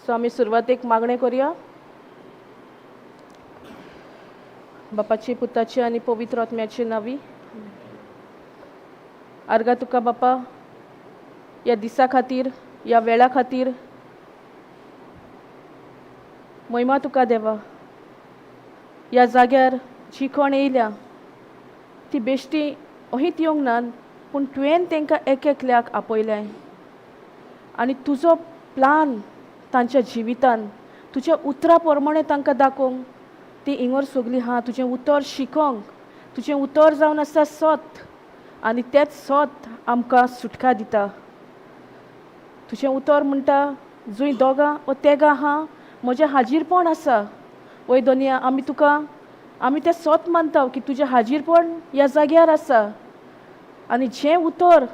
So आमी सुरवातेक मागणें करुया. बापाची, पुताची आनी पवित्र आत्म्याची नांवी. आर्गां तुका बापा ह्या दिसा खातीर, ह्या वेळा खातीर. महिमा तुका देवा. ह्या जाग्यार जी कोण येयल्या ती बेश्टी अहीत येवंक ना, पूण तुवें तांकां एक एकल्याक आपयलें आनी तुजो प्लान तांच्या जिवितान तुज्या उतरा प्रमाणे तांकां दाखोवंक ती इंगर सगली आहा. तुजें उतर शिकोंक, तुजें उतर जावन आसा सत आनी तेंच सत आमकां सुटका दिता. तुजें उतर म्हणटा जंय दोगां वो तेगां आहा म्हजें हाजीरपण आसा. वय दोनया, आमी तुका आमी तें सत मानता की तुजें हाजीरपण ह्या जाग्यार आसा आनी जें उतर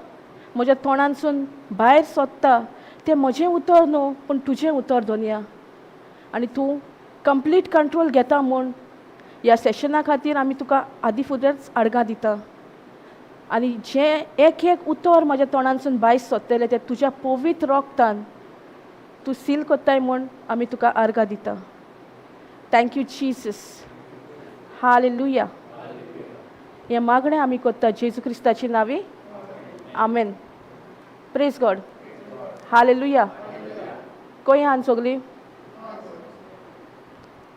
म्हज्या तोंडानसून भायर सोदता तें म्हजें उतर न्हू, पूण तुजें उतर दोनया. आनी तूं कंप्लीट कंट्रोल घेता म्हूण ह्या सेशना खातीर आमी तुका आदी फुडेंच आर्गां दिता. आनी जें एक एक उतर म्हज्या तोंडानसून भायर सोदतलें तें तुज्या पवित्र रोगतान तूं सील कोत्ताय म्हूण आमी तुका आर्गां दिता. Thank you Jesus. Hallelujah. हें मागणें आमी कोत्ता जेजू क्रिस्ताची नांवी. आमेन. Praise God. Hallelujah. खंय आहान सगलीं?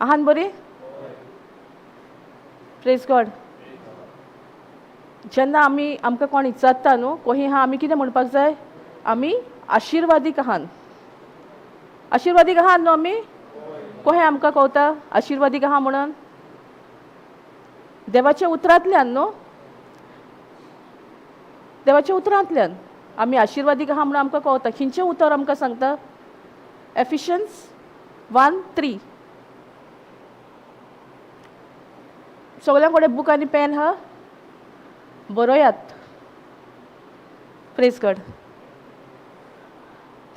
आहान बरी? Praise God. जेन्ना आमी आमकां कोण विचारता न्हू कोही आहा, आमी कितें म्हणपाक जाय? आमी आशिर्वादीक आहान. आशिर्वादीक आहान न्हू आमी? कोहें आमकां कवता आशिर्वादीक आहा म्हणून? देवाच्या उतरांतल्यान न्हू, देवाच्या उतरांतल्यान आमी आशिर्वादीक आहा म्हणून आमकां कवता. खंयचें उतर आमकां सांगता? एफिशन्स 1:3. सगळ्यां कडेन बूक आनी पेन आहा, बरयात. Praise God.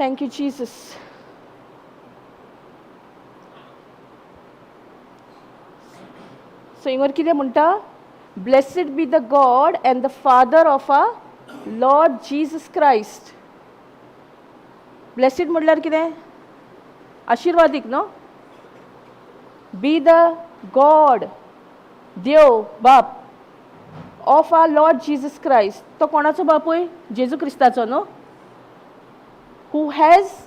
Thank you Jesus. So हिंगर कितें म्हणटा? Blessed be the God and the Father of our Lord Jesus Christ. Blessed म्हणल्यार कितें? आशिर्वादीक न्हू. बी the God, देव बाप, of our Lord Jesus Christ. तो कोणाचो बापूय? जेजू क्रिस्ताचो न्हू. Who has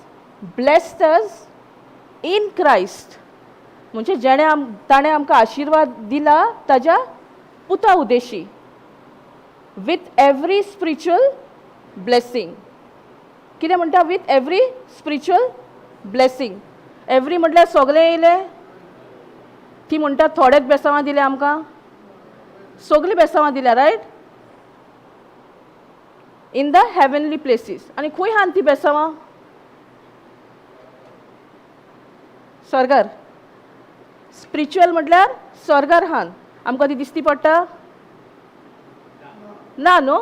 blessed us in Christ. म्हणजे जेणे ताणें आमकां आशिर्वाद दिला ताज्या पुता उद्देशी, विथ एवरी स्पिरिच्युअल ब्लेसींग. कितें म्हणटा? With every spiritual blessing. Every म्हटल्यार सगळें येयलें. ती म्हणटा थोडेच बेसांवां दिले आमकां, सगळीं बेसांवां दिल्या, right? In the heavenly places. आनी खंय आहा ती बेसांवां? स्वर्गार. स्पिरिच्युअल म्हटल्यार स्वर्गार आहान. आमकां ती दिसती पडटा ना न्हू,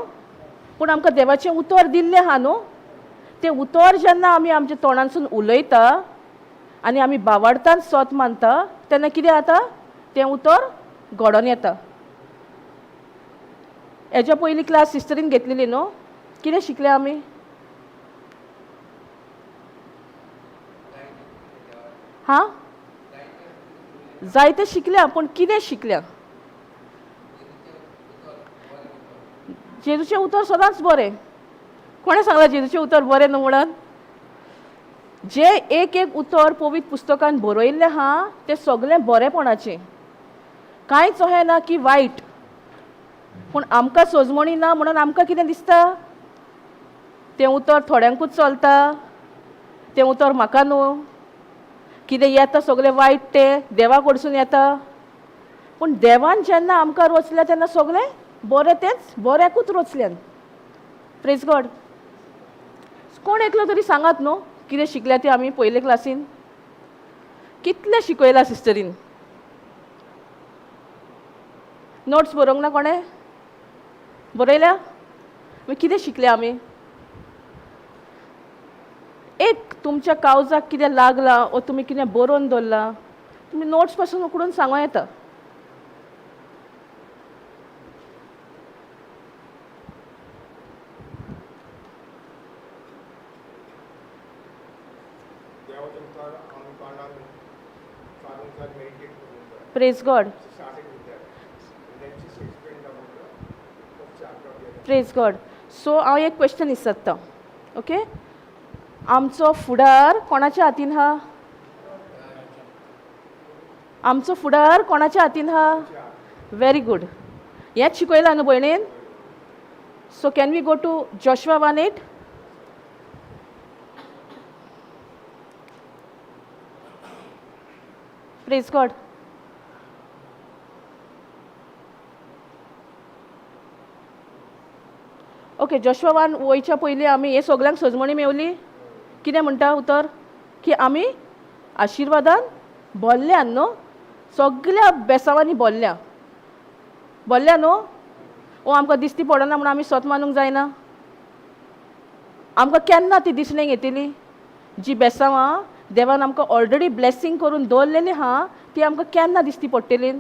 पूण आमकां देवाचें उतर दिल्लें आहा न्हू. तें उतर जेन्ना आमी आमच्या तोंडांसून उलयता आनी आमी बावाडतान सोत मानता तेन्ना कितें जाता? तें उतर घडोवन येता. हेज्या पयली क्लास सिस्टरीन घेतलेली न्हू, कितें शिकले आमी? हां, जायते शिकल्या, पूण कितें शिकल्या? जेजूचें उतर सदांच बरें. कोणें सांगलां जेजूचें उतर बरें न्हू म्हणून? जे एक एक उतर पवित्र पुस्तकान बरयल्लें आहा तें सगळें बरेंपणाचें, कांयच अशें ना की वायट. पूण आमकां सोजमणी ना म्हणून आमकां कितें दिसता? तें उतर थोड्यांकूच चलता, तें उतर म्हाका न्हू. कितें येता सगळें वायट तें देवा कडसून येता. पूण देवान जेन्ना आमकां रचल्या तेन्ना सगळें बरें, तेंच बऱ्याकूच रचल्यान. Praise God. कोण एकलो तरी सांगात न्हू कितें शिकल्या ती आमी पयले क्लासीन? कितलें शिकयलां सिस्टरीन? नोट्स बरोवंक ना कोणें? बरयल्या? मागीर कितें शिकल्या आमी? एक तुमच्या कावजाक कितें लागलां वो तुमी कितें बरोवन दवरलां, तुमी नोट्स पासून उकडून सांगूं येता. देवाचें उतर आमी तोंडान चालूंक जाय, मेडिटेट करूंक जाय. Praise God. She started with that. And then she explained about the first chapter of the praise God. So हांव एक क्वेश्चन विचारता, ओके? आमचो फुडार कोणाच्या हातीन आहा? आमचो फुडार कोणाच्या हातीन आहा? Very good. हेंच शिकयलां न्हू भयणीन? So can we go to Joshua 1:8? Praise God. Okay, Joshua 1 वयच्या पयलीं आमी हे सगल्यांक सजमणी मेवली. कितें म्हणटा उतर की आमी आशिर्वादान भरल्या न्हू, सगल्या बेसांवांनी भरल्या, भरल्या न्हू. ओ आमकां दिसती पडना म्हूण आमी सत मानूंक जायना. आमकां केन्ना ती दिसणेक येतली? जी बेसांवां देवान आमकां ऑलरेडी ब्लेसींग करून दवरलेली आहा ती आमकां केन्ना दिसती पडटली?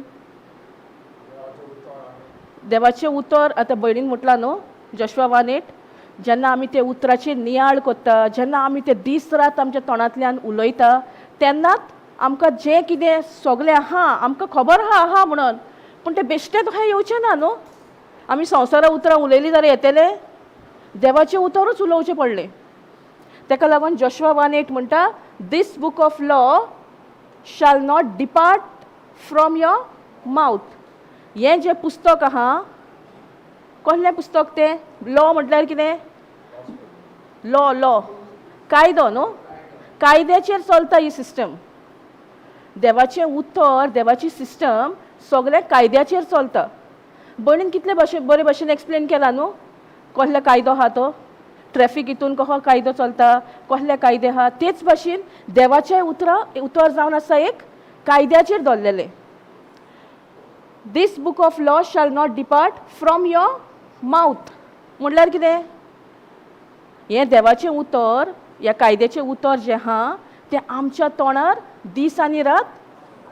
देवाचें उतर आतां भयणीन म्हटलां न्हू जोशवा 1:8, जेन्ना आमी ते उतराचेर नियाळ करता, जेन्ना आमी ते दीस रात आमच्या तोंडांतल्यान उलयता, तेन्नाच आमकां जें कितें सगळें आहा आमकां खबर आहा आहा म्हणून, पूण तें बेश्टें तुका येवचें ना न्हू. आमी संवसारा उतरां उलयलीं जाल्यार येतलें? देवाचें उतरूच उलोवचें पडलें. तेका लागून जोशवा 1:8 म्हणटा, this book of law shall not depart from your mouth. हें जें पुस्तक आहा, कसलें पुस्तक तें? लॉ म्हटल्यार कितें? लॉ, लॉ कायदो न्हू, कायद्याचेर चलता ही सिस्टम. देवाचें उतर, देवाची सिस्टम सगळें कायद्याचेर चलता. भयणीन कितले भाशेन बरे भाशेन एक्सप्लेन केला न्हू, कसलो कायदो आहा तो, ट्रॅफीक हितून कसो कायदो चलता, कसले कायदे आहा. तेच भाशेन देवाचें उतरां उतर जावन आसा एक कायद्याचेर दवरलेलें. This book of law shall not depart from your mouth म्हणल्यार कितें? हें देवाचें उतर, ह्या कायद्याचें उतर जें आहा तें आमच्या तोंडार दीस आनी रात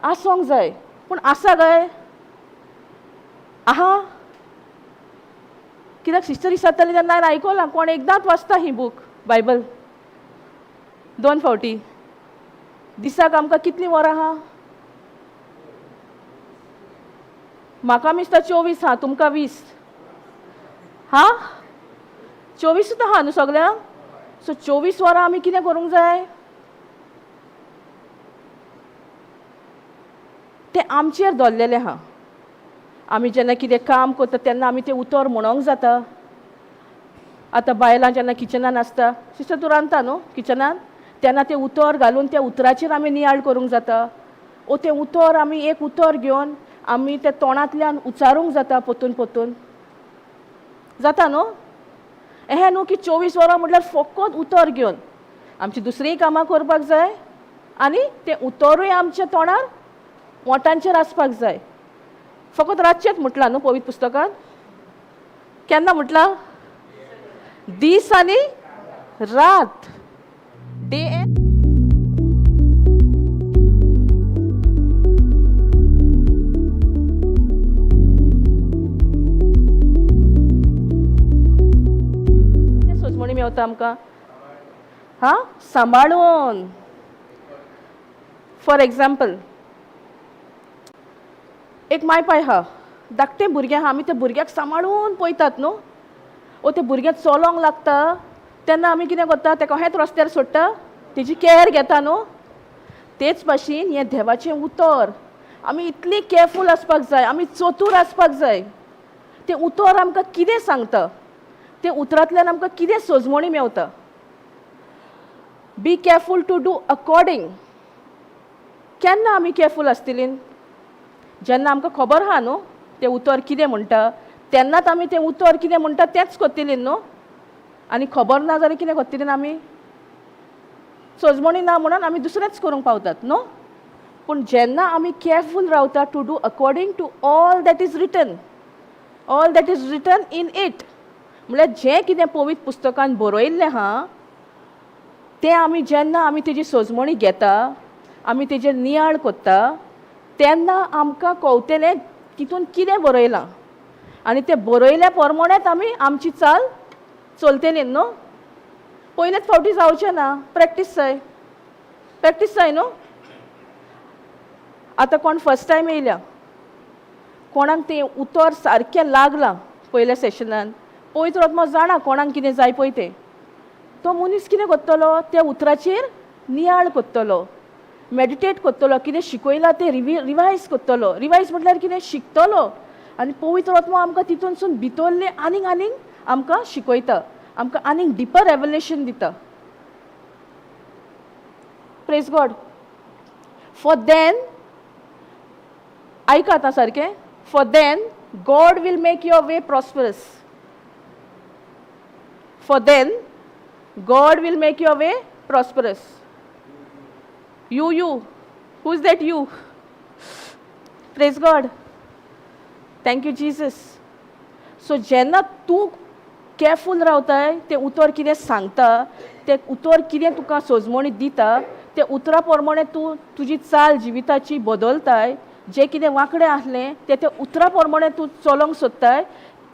आसूंक जाय. पूण आसा काय? आहा. कित्याक सिस्टर विचारताली तेन्ना हांवें आयकलां, कोण एकदांच वाचता ही बूक बायबल, दोन फावटी दिसाक. आमकां कितलीं वरां आहा? म्हाका मिसता 24 आहा, तुमकां 20 हा, 24 आहा न्हू सगल्यांक. सो 24 वरां आमी कितें करूंक जाय? तें आमचेर दवरलेलें आहा. आमी जेन्ना कितें काम करता तेन्ना आमी तें उतर म्हणोंक जाता. आतां बायलां जेन्ना किचनान आसता, सिस्टर तूं रांदता न्हू किचनान, तेन्ना तें उतर घालून त्या उतराचेर आमी नियाळ करूंक जाता. ओ तें उतर आमी एक उतर घेवन आमी त्या तोंडांतल्यान उच्चारूंक जाता पोतून पोतून, जाता न्हू. अहें न्हू की 24 वरां म्हटल्यार फकत उतर घेवन आमची दुसरीय कामां करपाक जाय आनी तें उतरूय आमच्या तोंडार ओंठांचेर आसपाक जाय. फकत रातचेंच म्हटलां न्हू पवित्र पुस्तकान? केन्ना म्हटलां? दीस आनी रात, डे एंड. सोजमणी मेवता आमकां हा सांबाळून. फॉर एग्जाम्पल, एक माय पाय आहा, धाकटें भुरगें आहा, आमी त्या भुरग्याक सांबाळून पळयतात न्हू. ओ तें भुरगें चलोंक लागता तेन्ना आमी कितें करता? तेका अहेंच रस्त्यार सोडटा, तेजी कॅर घेता न्हू. तेच भाशेन हें देवाचें उतर आमी इतली केअरफूल आसपाक जाय, आमी चतूर आसपाक जाय. तें उतर आमकां कितें सांगता, तें उतरांतल्यान आमकां कितें सोजमणी मेवता. Be careful to do according. केन्ना आमी केअरफूल आसतली? जेन्ना आमकां खबर आहा न्हू तें उतर कितें म्हणटा, तेन्नाच आमी तें उतर कितें म्हणटा तेंच करतली न्हू. आनी खबर ना जाल्यार कितें करतली आमी? सोजमणी ना म्हणून आमी दुसरेंच करूंक पावतात न्हू. पूण जेन्ना आमी केअरफूल रावता to do according to all that is written, all that is written in it, म्हणल्यार जें कितें पवित्र पुस्तकान बरयल्लें आहा तें आमी जेन्ना आमी तेजी सोजमणी घेता, आमी तेजेर नियाळ करता, तेन्ना आमकां कळटलें तितून कितें बरयलां आनी तें बरयल्या प्रमाणेच आमी आमची चाल चलतली न्हू. पयलेच फावटी जावचें ना, प्रॅक्टीस जाय. प्रॅक्टीस जाय न्हू. आतां कोण फर्स्ट टायम येयल्या, कोणाक तें उतर सारकें लागलां पयल्या सेशनान, पवित्र आत्मो जाणा कोणाक कितें जाय पळय तें, तो मनीस कितें करतलो, त्या उतराचेर नियाळ करतलो, मेडिटेट करतलो, कितें शिकयलां तें रिवायज करतलो. रिवायज म्हटल्यार कितें, शिकतलो. आनी पवित्र आत्मो आमकां तितूनसून भितरलें आनीक आनीक आमकां शिकयता, आमकां आनीक डिपर रेवलेशन दिता. Praise God. For then, आयका आतां सारकें, for then God will make your way prosperous. For then God will make your way prosperous. You, you, who is that you? Praise God. Thank you Jesus. So जेन्ना तूं careful रावताय, तें उतर कितें सांगता, तें उतर कितें तुका सजमणी दिता, ते उतरा प्रमाणे तूं तुजी चाल जिविताची बदलताय, जें कितें वांकडें आसलें तें त्या उतरा प्रमाणे तूं चलोवंक सोदताय,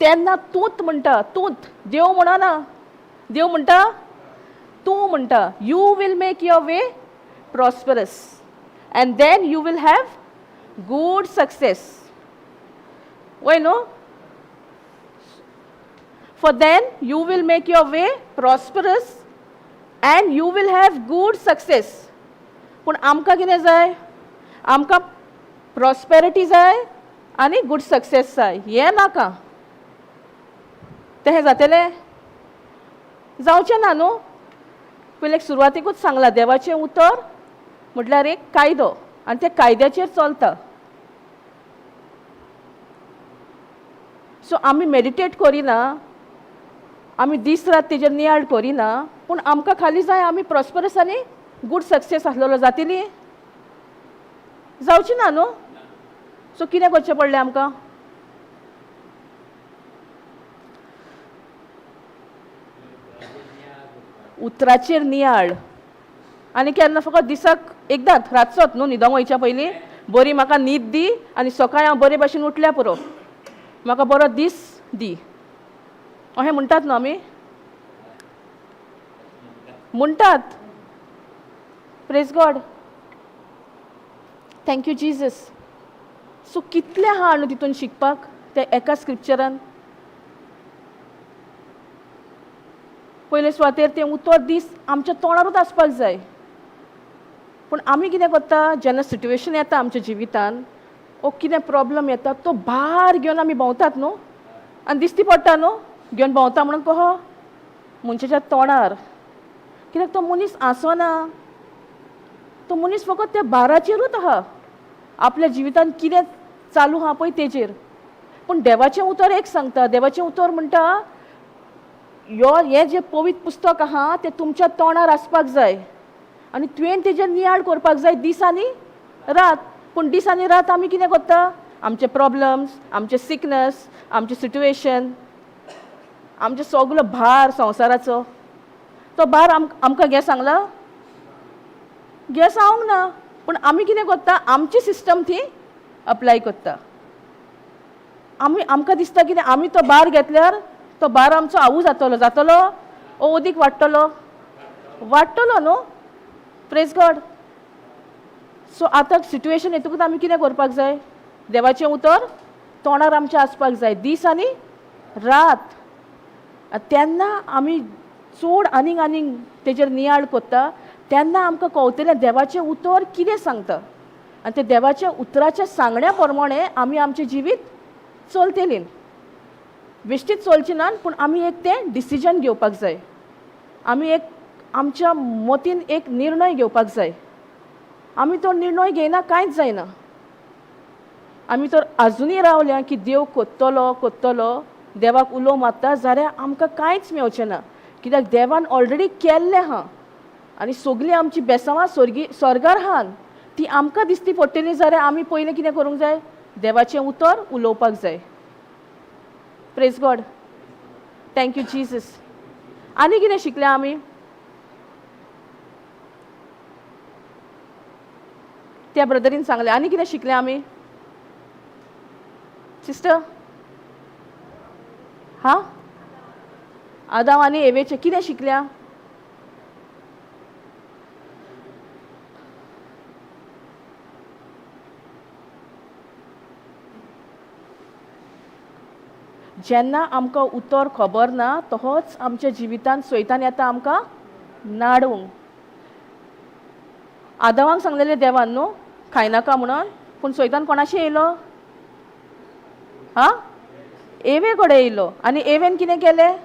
तेन्ना तूंच म्हणटा, तूंच, देव म्हणना, देव म्हणटा तूं म्हणटा, you will make your way prosperous and then you will have good success. वय न्हू? For then you will make your way prosperous and you will have good success. पूण आमकां कितें जाय? आमकां प्रॉस्पेरिटी जाय आनी गूड सक्सेस जाय. हें नाका. तें जातलें? जावचें ना न्हू. पयलीं सुरवातेकूच सांगलां, देवाचें उतर म्हटल्यार एक कायदो आनी त्या कायद्याचेर चलता. सो आमी मेडिटेट करिना, आमी दीस रात तेजेर नियाळ करिना, पूण आमकां खाली जाय आमी प्रॉस्परस आनी गूड सक्सेस आसलेलो. जातली? जावची ना न्हू. सो कितें करचें पडलें आमकां? उतराचेर नियाळ. आनी केन्ना फकत दिसाक एकदांच, रातचोच न्हू, न्हिदोंक वयच्या पयलीं बरी म्हाका न्हीद दी आनी सकाळीं हांव बरे भाशेन उठल्या पुरो, म्हाका बरो दीस दी, अशें म्हणटात न्हू आमी, म्हणटात. Praise God. Thank you Jesus. So कितलें आहा न्हू तितून शिकपाक त्या एका स्क्रिप्चरान. पयले सुवातेर तें उतर दीस आमच्या तोंडारूच आसपाक जाय. पूण आमी कितें करता, जेन्ना सिट्युएशन येता आमच्या जिवितान ओ कितें प्रॉब्लम येता, तो भार घेवन आमी भोंवतात न्हू, आनी दिसती पडटा न्हू घेवन भोंवता म्हणून कहो मनशाच्या तोंडार, कित्याक तो मनीस आसना, तो मनीस फकत त्या भाराचेरूच आहा, आपल्या जिवितान कितें चालू आहा पळय तेजेर. पूण देवाचें उतर एक सांगता, देवाचें उतर म्हणटा यो हें जें पवित्र पुस्तक आहा तें तुमच्या तोंडार आसपाक जाय आनी तुवें तेजेर नियाळ करपाक जाय दीस आनी रात. पूण दीस आनी रात आमी कितें करता? आमचे प्रॉब्लम्स, आमचे सिकनस, आमचें सिट्युएशन, आमचो सगलो भार संवसाराचो, तो भार आमकां घे सांगला? घे सांगूंक ना. पूण आमी कितें करता, आमची सिस्टम ती अप्लाय करता. आमी आमकां दिसता कितें, आमी तो भार घेतल्यार तो भार आमचो आवू जातलो, जातलो ओ अदीक वाडटलो, वाडटलो न्हू. Praise God. सो आतां सिट्युएशन येतकूच आमी कितें करपाक जाय? देवाचें उतर तोंडार आमचें आसपाक जाय दीस आनी रात. तेन्ना आमी चड आनीक आनीक तेजेर नियाळ करता, तेन्ना आमकां कळटलें देवाचें उतर कितें सांगता आनी तें देवाच्या उतराच्या सांगण्या प्रमाणे आमी आमचें जिवीत चलतलीं. बेश्टीच चलची ना, पूण आमी एक तें डिसिजन घेवपाक जाय, आमी एक आमच्या मतीन एक निर्णय घेवपाक जाय. आमी तो निर्णय घेयना कांयच जायना. आमी तर आजुनूय रावल्या की देव कोत्तलो कोत्तलो, देवाक उलो मारता जाल्यार आमकां कांयच मेवचें ना, कित्याक देवान ऑलरेडी केल्लें आहा आनी सगळीं आमची बेसांवां स्वर्गार आहान, ती आमकां दिसती पडटली जाल्यार आमी पयलें कितें करूंक जाय? देवाचें उतर उलोवपाक जाय. Praise God. Thank you Jesus. आनी कितें शिकल्या आमी? त्या ब्रदरीन सांगलें. आनी कितें शिकलें आमी सिस्टर? हा, आदाव आनी एवेचें कितें शिकल्या? जेन्ना आमकां उतर खबर ना तहोच आमच्या जिवितांत सोयतान येता आमकां नाडूंक. आदावांक सांगलेलें देवान न्हू खायनाका म्हणून, पूण सोयतान कोणाशी येयलो? आं, एवे कडेन येयलो. आनी एवेन कितें केलें?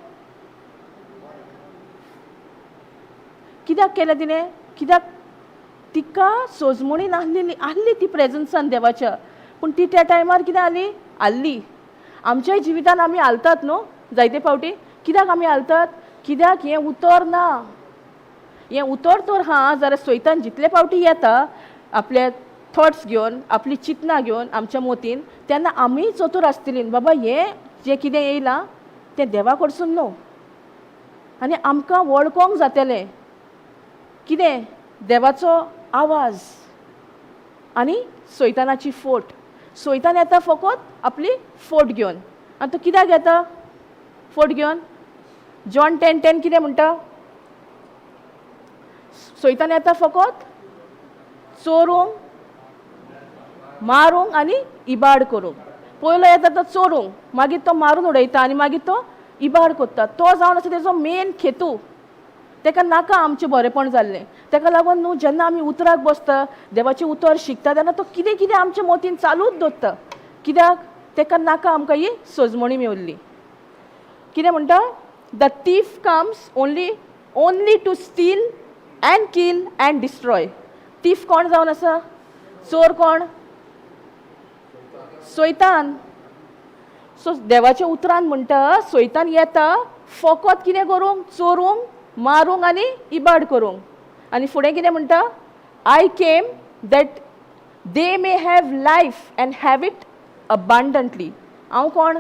कित्याक केलें तिणें? कित्याक तिका सोजमणी नासलेली, आहली ती प्रेजन्सान देवाच्या, पूण ती त्या टायमार कितें आली? आल्ली. आमच्याय जिवितान आमी हालतात न्हू जायते फावटी. कित्याक आमी हालतात? कित्याक हें उतर ना. हें उतर तर हा जाल्यार सोयतान जितले फावटी येता आपले थॉट्स घेवन, आपली चिंतनां घेवन आमच्या मोतीन, तेन्ना आमीय चतूर आसतली, बाबा हें जें कितें येयलां तें देवा कडसून न्हू. आनी आमकां वळखोंक जातलें कितें देवाचो आवाज आनी सोयतानाची फोट. सोयतान येता फकत आपली फोट घेवन. आनी तो कित्याक येता फोट घेवन? जॉन 10:10 कितें म्हणटा? सोयतान येता फकत चोरूंक, मारूंक आनी इबाड करूंक. पयलो येता तो चोरूंक, मागीर तो मारून उडयता आनी मागीर तो इबाड करता. तो जावन आसा तेजो मेन खेतू. तेका नाका आमचें बरेंपण जाल्लें. तेका लागून न्हू जेन्ना आमी उतराक बसता, देवाचें उतर शिकता, तेन्ना तो कितें कितें आमच्या मोतीन चालूच दवरता. कित्याक तेका नाका आमकां ही सजमणी मेवल्ली. कितें म्हणटा? The thief comes only to steal and kill and destroy. Thief कोण जावन आसा? चोर कोण? सोयतान. सो देवाच्या उतरान म्हणटा सोयतान येता फकत कितें करूंक? चोरूंक, मारूंक आनी इबाड करूंक. आनी फुडें कितें म्हणटा? I came that they may have life and have it abundantly. हांव कोण?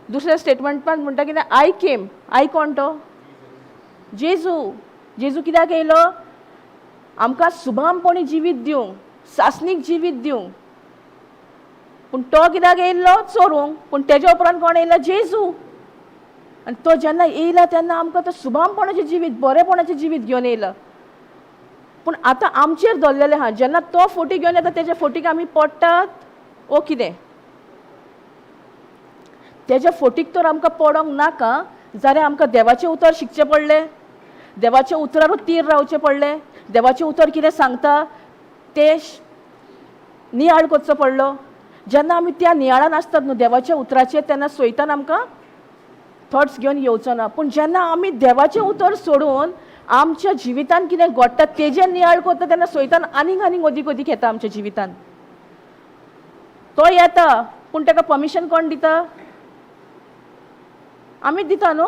दुसऱ्या स्टेटमेंटान म्हणटा कितें? I came. I कोण तो? जेजू. जेजू कित्याक येयलो? आमकां सुभामपणी जिवीत दिवंक, सासणीक जिवीत दिवंक. पूण तो कित्याक येयल्लो? चोरूंक. पूण तेज्या उपरांत कोण येयलो? जेजू. आनी तो जेन्ना येयला तेन्ना आमकां तो सुभामपणाचें जिवीत, बरेपणाचें जिवीत घेवन येयला. पूण आतां आमचेर दवरलेलें आहा, जेन्ना तो फोटी घेवन येता तेज्या फोटीक आमी पडटात ओ कितें? तेज्या फोटीक तर आमकां पडोंक नाका जाल्यार आमकां देवाचें उतर शिकचें पडलें, देवाच्या उतरारूच तीर रावचें पडलें, देवाचें उतर कितें सांगता तें नियाळ करचो पडलो. जेन्ना आमी त्या नियाळान आसतात न्हू देवाच्या उतराचेर, तेन्ना सोयतान आमकां थॉट्स घेवन येवचो ना. पूण जेन्ना आमी देवाचें उतर सोडून आमच्या जिवितान कितें घडटा तेजेर नियाळ करता, तेन्ना सोयतान आनीक आनीक अदीक अदीक येता आमच्या जिवितान. तो येता पूण ताका परमिशन कोण दिता? आमी दिता न्हू.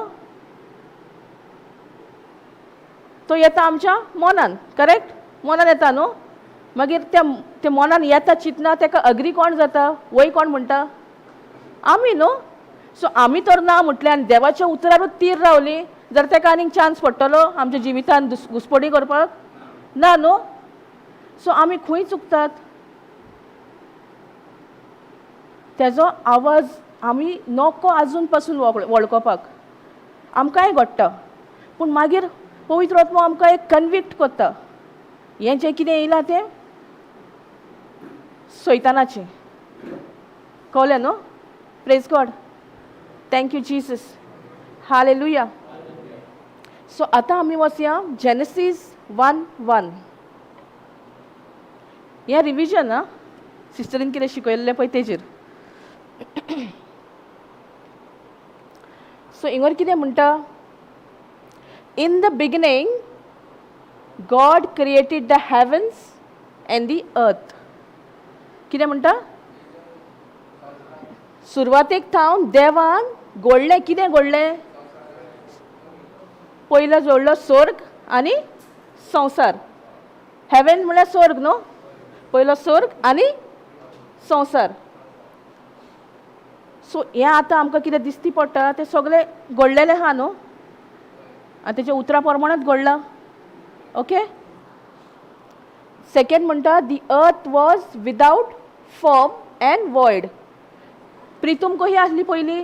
तो येता आमच्या मनान, करेक्ट? मनान येता न्हू. मागीर त्या मनान येता चिंतना ताका अग्री कोण जाता? वय कोण म्हणटा? आमी न्हू. सो आमी तर ना म्हटलें आनी देवाच्या उतरारूच तीर रावली जर ताका आनीक चान्स पडटलो आमच्या जिवितान घुसपडी करपाक? ना न्हू. सो आमी खंय चुकतात? तेजो आवाज आमी नको आजून पासून वळखोपाक. आमकांय घडटा, पूण मागीर पवित्र आत्मो आमकां एक कन्विक्ट करता, हें जें कितें येयलां तें सैतानाचें. कळ्ळें न्हू? Praise God, thank you Jesus, hallelujah. So आतां आमी वचया जेनेसीस 1:1. हें रिविजन आं, सिस्टरीन कितें शिकयल्लें पळय तेजेर. सो हिंगर कितें म्हणटा? In the beginning God created the heavens and the earth. कितें म्हणटा? सुरवातेक थावन देवान घडलें. कितें घडलें? पयलो जोडलो स्वर्ग आनी संवसार. हेवन म्हळ्यार स्वर्ग न्हू. पयलो स्वर्ग आनी संवसार. सो हें आतां आमकां कितें दिसती पडटा तें सगळें घडलेलें आहा न्हू, आनी तेच्या उतरां प्रमाणांत घडलां. ओके. सेकेंड म्हणटा the earth was without form and void. Pritum कही आसली पयली?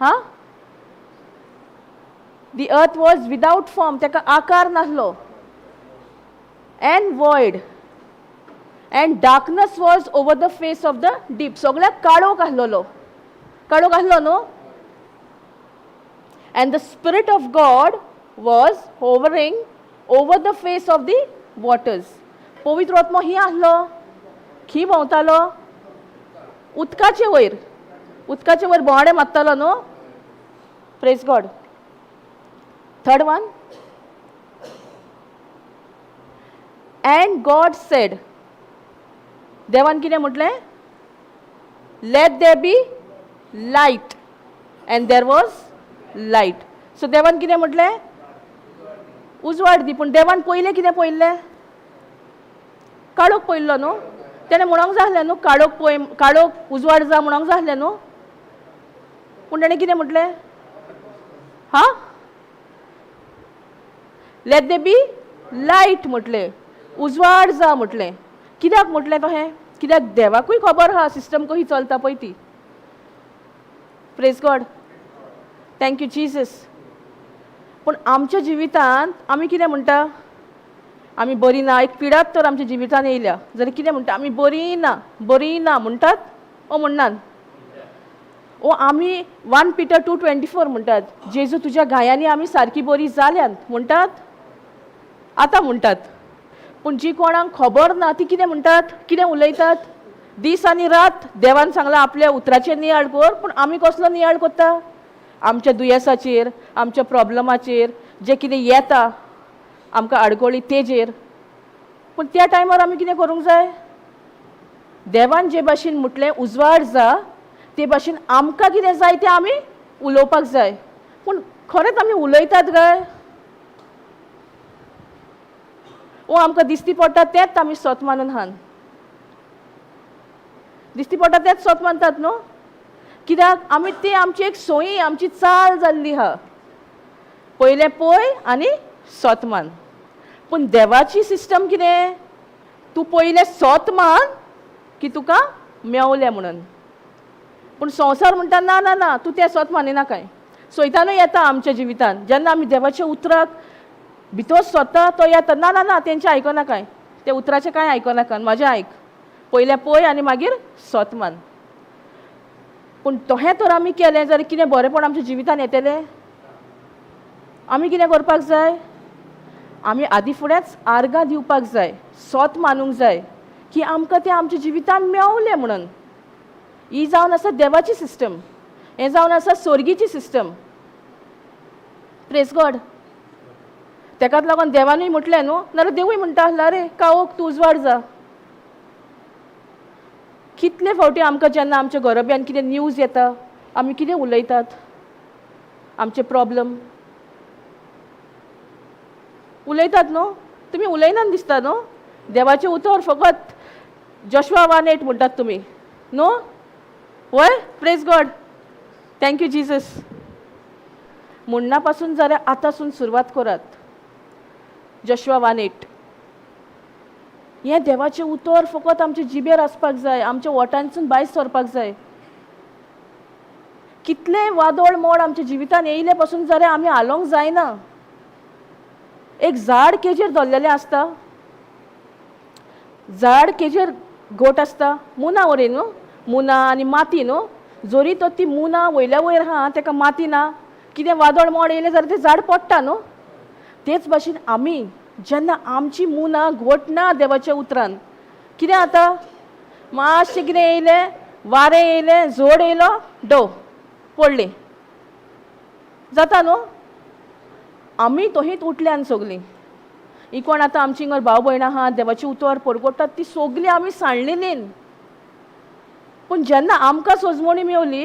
हां, the earth was without form, ताका आकार नासलो, and void, and darkness was over the face of the deep. सगळ्याक काळोख आसलेलो. काळोख आसलो न्हू? And the spirit of God was hovering over the face of the waters. पवित्र आत्मो ही आसलो, खी भोंवतालो? उदकाचे वयर. उदकाचे वयर भोंवाडे मारतालो न्हू? Praise God. Third one, and God said, देवान कितें म्हटलें? Let there be light, and there was light. So देवान कितें म्हटलें? उजवाड दी. पूण देवान पयलें कितें पळयल्लें? काळोख पळयल्लो न्हू? तेणें म्हणोंक जाय आसलें न्हू, काळोख पळय, काळोख उजवाड जा म्हणोंक जाय आसलें न्हू? पूण तेणें कितें म्हटलें? हा, लेट there be light म्हटलें, उजवाड जा म्हटलें. कित्याक म्हटलें तशें? कित्याक देवाकूय खबर आहा सिस्टम कशी चलता पळय ती. Praise God, thank you Jesus. पूण आमच्या जिवितांत आमी कितें म्हणटा? आमी बरी ना. एक पिडात तर आमच्या जिवितांत येयल्या जाल्यार कितें म्हणटा? आमी बरी ना, बरी ना म्हणटात ओ म्हणनात? ओ आमी 1 Peter 2:24 म्हणटात, जेजू तुज्या घायांनी आमी सारकी बरी जाल्यात म्हणटात. आतां म्हणटात. पूण जी कोणाक खबर ना ती कितें म्हणटात? कितें उलयतात दीस आनी रात? देवान सांगलां आपल्या उतराचेर नियाळ कर, पूण आमी कसलो नियाळ करता? आमच्या दुयेंसाचेर, आमच्या प्रॉब्लमाचेर, जें कितें येता आमकां आडखळी तेजेर. पूण त्या टायमार आमी कितें करूंक जाय? देवान जे भाशेन म्हटलें उजवाड जा, ते भाशेन आमकां कितें जाय तें आमी उलोवपाक जाय. पूण खरेंच आमी उलयतात काय? ओ आमकां दिसती पडटा तेंच आमी सत मानून हान, दिसती पडटा तेंच सत मानतात न्हू? कित्याक आमी ती आमची एक सोयी, आमची चाल जाल्ली आहा, पयलें पळय आनी सत मान. पूण देवाची सिस्टम कितें? तूं पयलें सत मान की तुका मेवलें म्हणून. पूण संवसार म्हणटा ना ना ना, तूं तें सत मानिना काय. सैतानूय येता आमच्या जिवितान, जेन्ना आमी देवाच्या उतराक भितर सोदता तो येता, ना ना ना, तेंचें आयकना काय, ते उतराचें कांय आयकनाका, म्हाजें आयक, पयलें पळय आनी मागीर सत मान. पूण तशें तर आमी केलें जाल्यार कितें बरेंपण आमच्या जिवितान येतलें? आमी कितें करपाक जाय? आमी आदी फुडेंच आर्गां दिवपाक जाय, सत मानूंक जाय की आमकां तें आमच्या जिवितान मेवलें म्हणून. ही जावन आसा देवाची सिस्टम, हें जावन आसा सोर्गीची सिस्टम. Praise God. तेकाच लागून देवानूय म्हटलें न्हू, नाल्यार देवूय म्हणटा आसला रे कावोक तूं उजवाड जा. कितले फावटी आमकां जेन्ना आमच्या घरोब्यान कितें न्यूज येता आमी कितें उलयतात? आमचे प्रॉब्लम उलयतात न्हू? तुमी उलयनात दिसता न्हू? देवाचें उतर फकत जोशवा 1:8 म्हणटात तुमी न्हू? वय, praise God, thank you Jesus. म्हणना पासून जाल्यार आतांसून सुरवात करात. जोशवा 1:8 हें देवाचें उतर फकत आमच्या जिबेर आसपाक जाय, आमच्या वोटांसून भायर सरपाक जाय. कितलें वादळ मोड आमच्या जिवितान येयले पासून जाल्यार आमी हालोवंक जायना. एक झाड केजेर धरलेलें आसता, झाड केजेर घट आसता, मुना वरी न्हू, मुना आनी माती न्हू. जरी तर ती मुना वयल्या वयर आहा, तेका माती ना, कितें वादळ मोड येयलें जाल्यार तें झाड पडटा न्हू. तेच भाशेन आमी जेन्ना आमची मुना घट ना देवाच्या उतरान, कितें जाता? मातशें कितें येयलें, वारें येयलें, जोड येयलो, डो पडली जाता न्हू. आमी तोहीच उठल्यान सगलीं ही कोण आतां आमची हिंगर भाव भयणां आहा, देवाचें उतर परगटतात, ती सगलीं आमी सांडलेलीं. पूण जेन्ना आमकां सोजमणी मेवली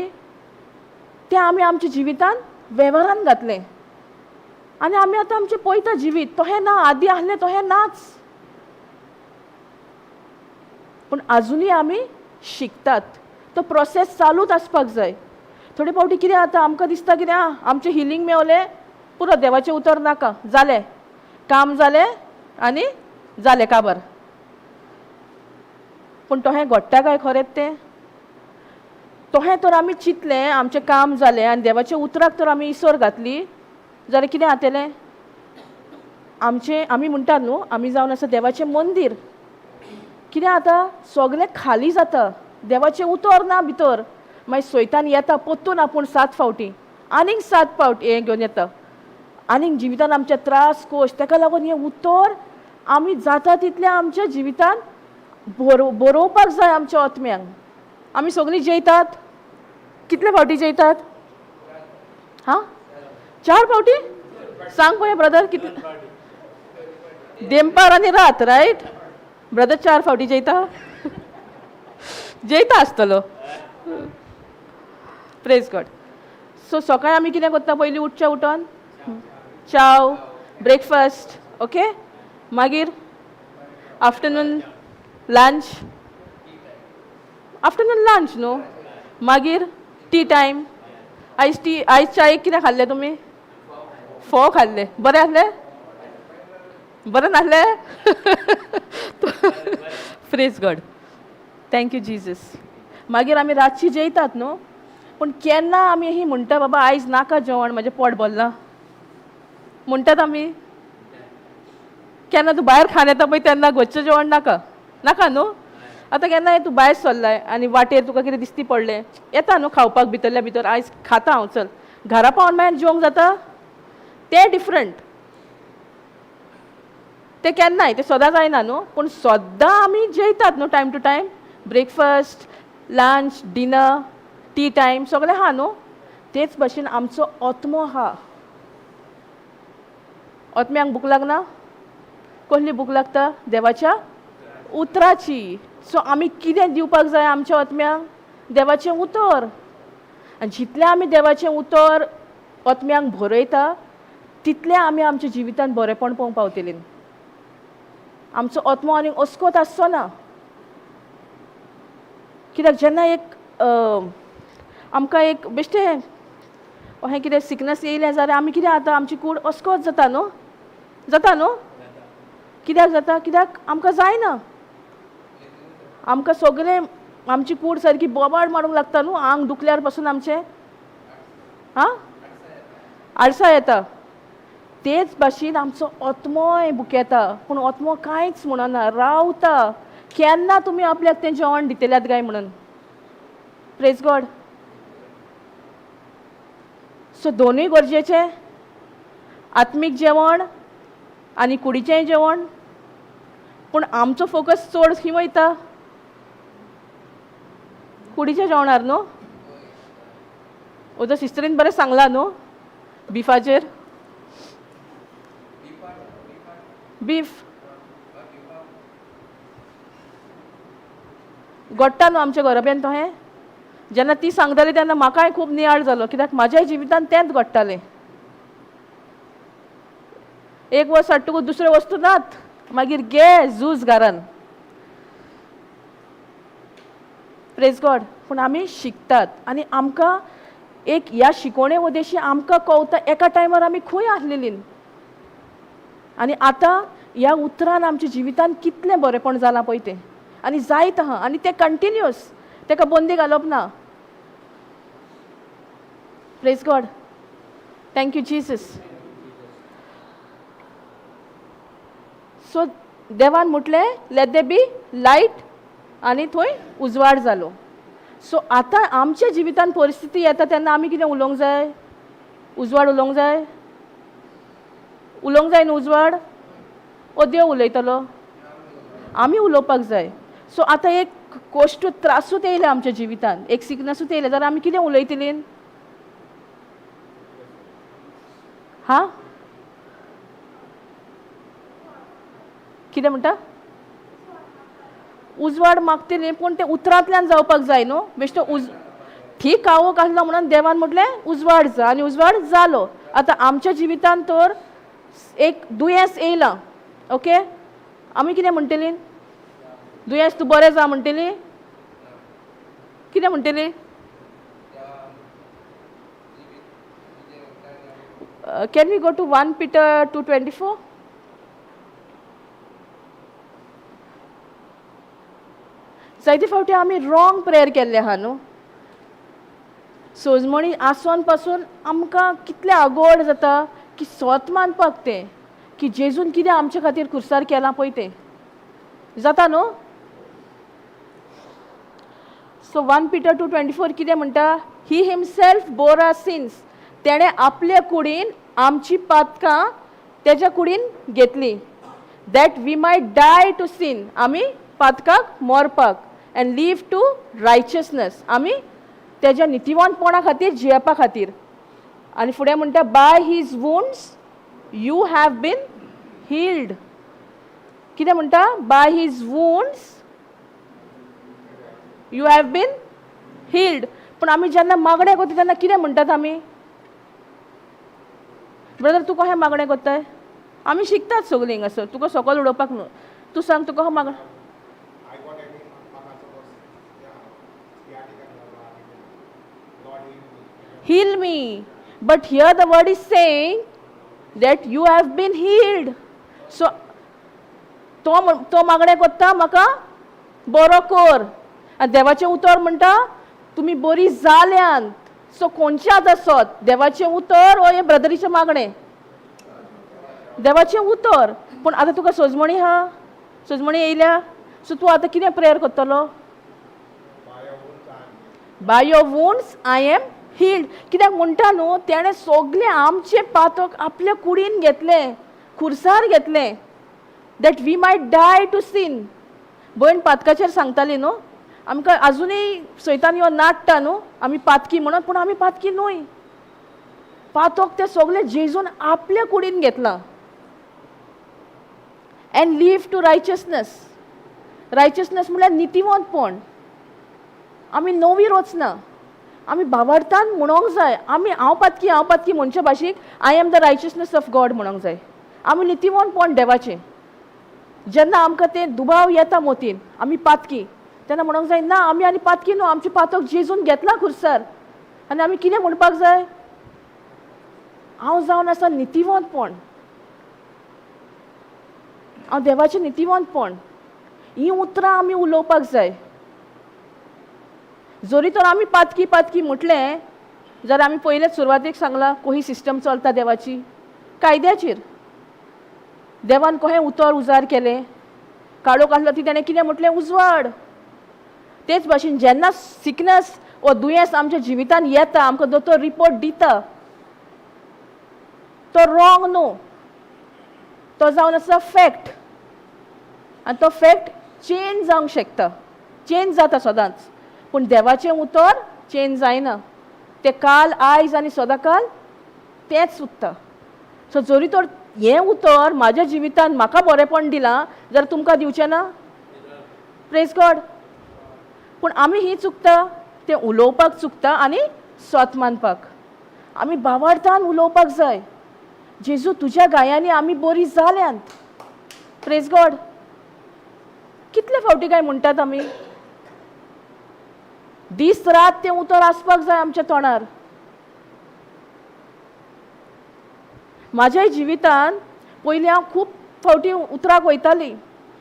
तें आमी आमच्या जिवितान वेव्हारान घातलें आनी आमी आतां आमचें पळयता जिवीत तशें ना, आदीं आसलें तशें नाच. पूण आजुनूय आमी शिकतात, तो प्रोसेस चालूच आसपाक जाय. थोडे फावटी कितें जाता, आमकां दिसता कितें आं आमचें हिलींग मेवलें पुरो, देवाचें उतर नाका, जालें काम जालें आनी जालें काबर. पूण तशें घडटा काय खरेंच तें? तशें तर आमी चिंतलें आमचें काम जालें आनी देवाच्या उतराक तर आमी इसर घातली जाल्यार कितें जातलें आमचें? आमी म्हणटात न्हू आमी जावन आसा देवाचें मंदीर. कितें जाता? सगळें खाली जाता, देवाचें उतर ना भितर. मागीर सोयतान येता पोत्तून आपूण सात फावटी, आनीक सात फावट हें घेवन येता, आनीक जिवितान आमचे त्रास कोश. तेका लागून हें उतर आमी जाता तितलें आमच्या जिवितान बरोवपाक जाय आमच्या आत्म्यांक. आमी सगळीं जेयतात, कितले फावटी जेयतात? हां, 4 फावटी? सांग पळय ब्रदर, कितले? देमपार आनी रात, रायट ब्रदर? 4 फावटी जेयता, जेयता आसतलो. Praise God. सो सकाळी आमी कितें करता? पयलीं उठच्या उठोन चाव, ब्रेकफास्ट, ओके. मागीर आफ्टरनून लंच, आफ्टरनून लंच न्हू, मागीर टी टायम. आयज टी, आयज चायेक कितें खाल्लें तुमी? फोव खाल्ले. बरें आसलें? बरें नासलें? Praise God, thank you Jesus. मागीर आमी रातची जेयतात न्हू, पूण केन्ना आमी ही म्हणटा बाबा आयज नाका जेवण, म्हजें पोट भरलां म्हणटात आमी? केन्ना तूं भायर खाण येता पळय तेन्ना घरचें जेवण नाका, नाका न्हू. आतां केन्नाय तूं भायर सरलाय आनी वाटेर तुका कितें दिसती पडलें, येता न्हू खावपाक भितरल्या भितर, आयज खाता हांव, चल घरा पावन मागीर जेवंक जाता. तें डिफरंट, तें केन्नाय, तें सदां जायना न्हू, पूण सद्दां आमी जेयतात न्हू time to time, breakfast, lunch, dinner, tea time सगळें आहा न्हू. तेच भशेन आमचो आत्मो आहा. आत्म्यांक भूक लागना? कसली भूक लागता? देवाच्या उतराची. सो आमी कितें दिवपाक जाय आमच्या आत्म्यांक? देवाचें उतर. आनी जितलें आमी देवाचें उतर आत्म्यांक भरयता तितलें आमी आमच्या जिवितान बरेंपण पळोवंक पावतलीं. आमचो आत्मो आनीक अस्कोत आसचो ना. कित्याक जेन्ना एक आमकां एक बेश्टें अहें कितें सिकनस येयलें जाल्यार आमी कितें जाता, आमची कूड अस्कोत जाता न्हू, जाता न्हू. कित्याक जाता? कित्याक आमकां जायना, आमकां सगळें आमची कूड सारकी बोबाड मारूंक लागता न्हू, आंग दुखल्यार पासून आमचें आं आळसा येता. तेच भाशेन आमचो आत्मोय भुकेता, पूण आत्मो कांयच म्हणना, रावता. केन्ना तुमी आपल्याक तें जेवण दितल्यात काय म्हणून. Praise God. सो दोनूय गरजेचें, आत्मीक जेवण आनी कुडीचेंय जेवण. पूण आमचो फोकस चड खंय वयता? कुडीच्या जेवणार न्हू. ओदो सिस्टरीन बरें सांगलां न्हू बिफाचेर. बीफ गोडटा न्हू आमच्या घराब्यान तहें. जेन्ना ती सांगताली तेन्ना म्हाकाय खूब नियाळ जालो, कित्याक म्हाज्याय जिवितान तेंच घडटालें. एक वर्स हाडटकूच दुसऱ्यो वस्तू नात, मागीर गे झूज घरान. Praise God. पूण आमी शिकतात आनी आमकां एक ह्या शिकोवणे वदेशी आमकां कवता एका टायमार आमी खंय आसलेलीं आनी आतां ह्या उतरान आमच्या जिवितान कितलें बरेंपण जालां पळय तें, आनी जायत आहा, आनी तें कंटिन्युअस, तेका बंदी घालप ना. Praise God, thank you Jesus. So देवान म्हटलें लेट there be light, आनी थंय उजवाड जालो. सो आतां आमच्या जिवितान परिस्थिती येता तेन्ना आमी कितें उलोवंक जाय? उजवाड उलोवंक जाय? उलोवंक जाय न्हू उजवाड? ओ देव उलयतलो? आमी उलोवपाक जाय. सो आतां एक कोश्ट त्रासूच येयले आमच्या जिवितान, एक सिकनसूच येयलें जाल्यार आमी कितें उलयतलीं? हां, कितें म्हणटा? उजवाड मागतली, पूण तें उतरांतल्यान जावपाक जाय न्हू. बेश्टो ठीक कावोक आसलो म्हणून देवान म्हटलें उजवाड जा, आनी उजवाड जालो. आतां आमच्या जिवितान तर एक दुयेंस येयलां, ओके, आमी कितें म्हणटलीं? दुयेंस तूं बरें जा म्हणटली? कितें म्हणटली? Can we go to 1 Peter 2:24? जायते फावटी आमी रॉंग प्रेयर केल्ले आहा न्हू. सोजमणी आसोन पासून आमकां कितलें आगोड जाता की सोत मानपाक तें की जेजून कितें आमचे खातीर खुर्सार केलां पळय तें जाता न्हू. So 1 Peter 2:24 कितें म्हणटा? He himself bore our sins, तेणें आपल्या कुडीन आमची पातकां तेज्या कुडीन घेतली, that we might die to sin, आमी पातकाक मरपाक, एंड लीव टू रायचियसनस, आमी तेज्या नितिवानपणा खातीर जियेवपा खातीर. आनी फुडें म्हणटा, by his wounds you have been healed. कितें म्हणटा? By his wounds you have been healed. पूण आमी जेन्ना मागणें करता तेन्ना कितें म्हणटात आमी? ब्रदर, तूं कशें मागणें करताय? आमी शिकतात सगळीं हांगासर, तुका सकयल उडोवपाक न्हू. तूं सांग, तुका कशें मागणें? I got any, म्हाका suppose, yeah, sciatica Lord heal me. Heal me. But here the word is saying that you have been healed. So तो मागणें करता म्हाका बरो कर, आनी देवाचें उतर म्हणटा तुमी बरी जाल्यांत. सो कोणचें आतां सत, देवाचें उतर वो हें ब्रदरीचें मागणें? देवाचें उतर. पूण आतां तुका सोजमणी आहा, सोजमणी येयल्या, सो तूं आतां कितें प्रेयर करतलो? By your wounds I am healed. By your wounds I am healed. कित्याक म्हणटा न्हू, तेणें सगळें आमचें पातक आपल्या कुडीन घेतलें, खुर्सार घेतलें, that we might die to sin. भयण पातकाचेर सांगताली न्हू, आमकां आजुनूय सैतान यो नाडटा न्हू आमी पातकी म्हणून, पूण आमी पातकी न्हय. पातक तें सगळें जेजून आपल्या कुडीन घेतलां. And live to righteousness. Righteousness म्हणल्यार नितिवंतपण. आमी नवी रचना, आमी भावार्थान म्हणोंक जाय आमी हांव पातकी, हांव पातकी म्हणचे भाशेक I am the righteousness of God म्हणोंक जाय. आमी नितिवंतपण देवाचें. जेन्ना आमकां तें दुबाव येता मोतीन आमी पातकी, तेन्ना म्हणोंक जाय ना, आमी आनी पातकी न्हू, आमचें पातक जेजून घेतलां खुर्सार. आनी आमी कितें म्हणपाक जाय? हांव जावन आसा नितिवंतपण, हांव देवाचें नितिवंतपण. हीं उतरां आमी उलोवपाक जाय. जरी तर आमी पातकी पातकी म्हटलें जाल्यार आमी पयलेच सुरवातेक सांगलां कोही सिस्टम चलता देवाची कायद्याचेर. देवान कहें उतर उजार केलें, काळोख आसलो ती तेणें कितें म्हटलें? उजवाड. तेच भाशेन जेन्ना सिकनस वो दुयेंस आमच्या जिवितान येता, आमकां दोतोर रिपोर्ट दिता, तो रॉंग न्हू, तो जावन आसा फॅक्ट. आनी तो फॅक्ट चेंज जावंक शकता, चेंज जाता सदांच, पूण देवाचें उतर चेंज जायना. तें काल, आयज आनी सदांकाल तेंच उरता. सो जरी तर हें उतर म्हाज्या जिवितान म्हाका बरेंपण दिलां जाल्यार तुमकां दिवचें ना? Praise God. पूण आमी ही चुकता, तें उलोवपाक चुकता आनी सत मानपाक. आमी भावार्थान उलोवपाक जाय, जेजू तुज्या गायांनी आमी बरी जाल्यांत. Praise God. कितले फावटी काय म्हणटात आमी? दीस रात तें उतर आसपाक जाय आमच्या तोंडार. म्हाज्याय जिवितान पयलीं हांव खूब फावटी उतराक वयताली.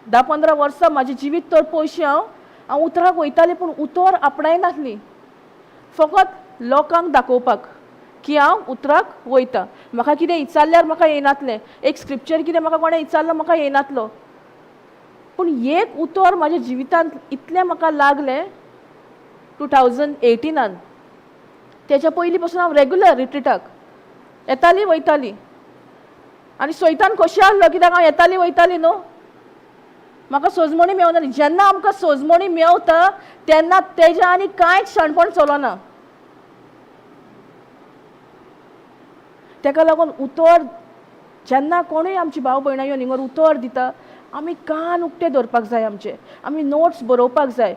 10-15 वर्सां म्हाजें जिवीत तर पयशे हांव उतराक वयताली, पूण उतर आपणायनासली, फकत लोकांक दाखोवपाक की हांव उतराक वयता. म्हाका कितें विचारल्यार म्हाका येनातलें, एक स्क्रिप्चर कितें म्हाका कोणें विचारलो म्हाका येनातलो. पूण एक उतर म्हाज्या जिवितांत इतलें म्हाका लागलें 2018. तेच्या पयलीं पासून हांव रेगुलर रिट्रिटाक येताली वयताली, आनी सैतान खोशी आहलो कित्याक हांव येताली वयताली न्हू, म्हाका सोजमणी मेवनाली. जेन्ना आमकां सोजमणी मेवता तेन्ना तेज्या आनी कांयच शाणपण चलना. तेका लागून उतर जेन्ना कोणूय आमची भाव भयणां येवन हिंगर उतर दिता, आमी कान उक्ते दवरपाक जाय आमचे, आमी नोट्स बरोवपाक जाय,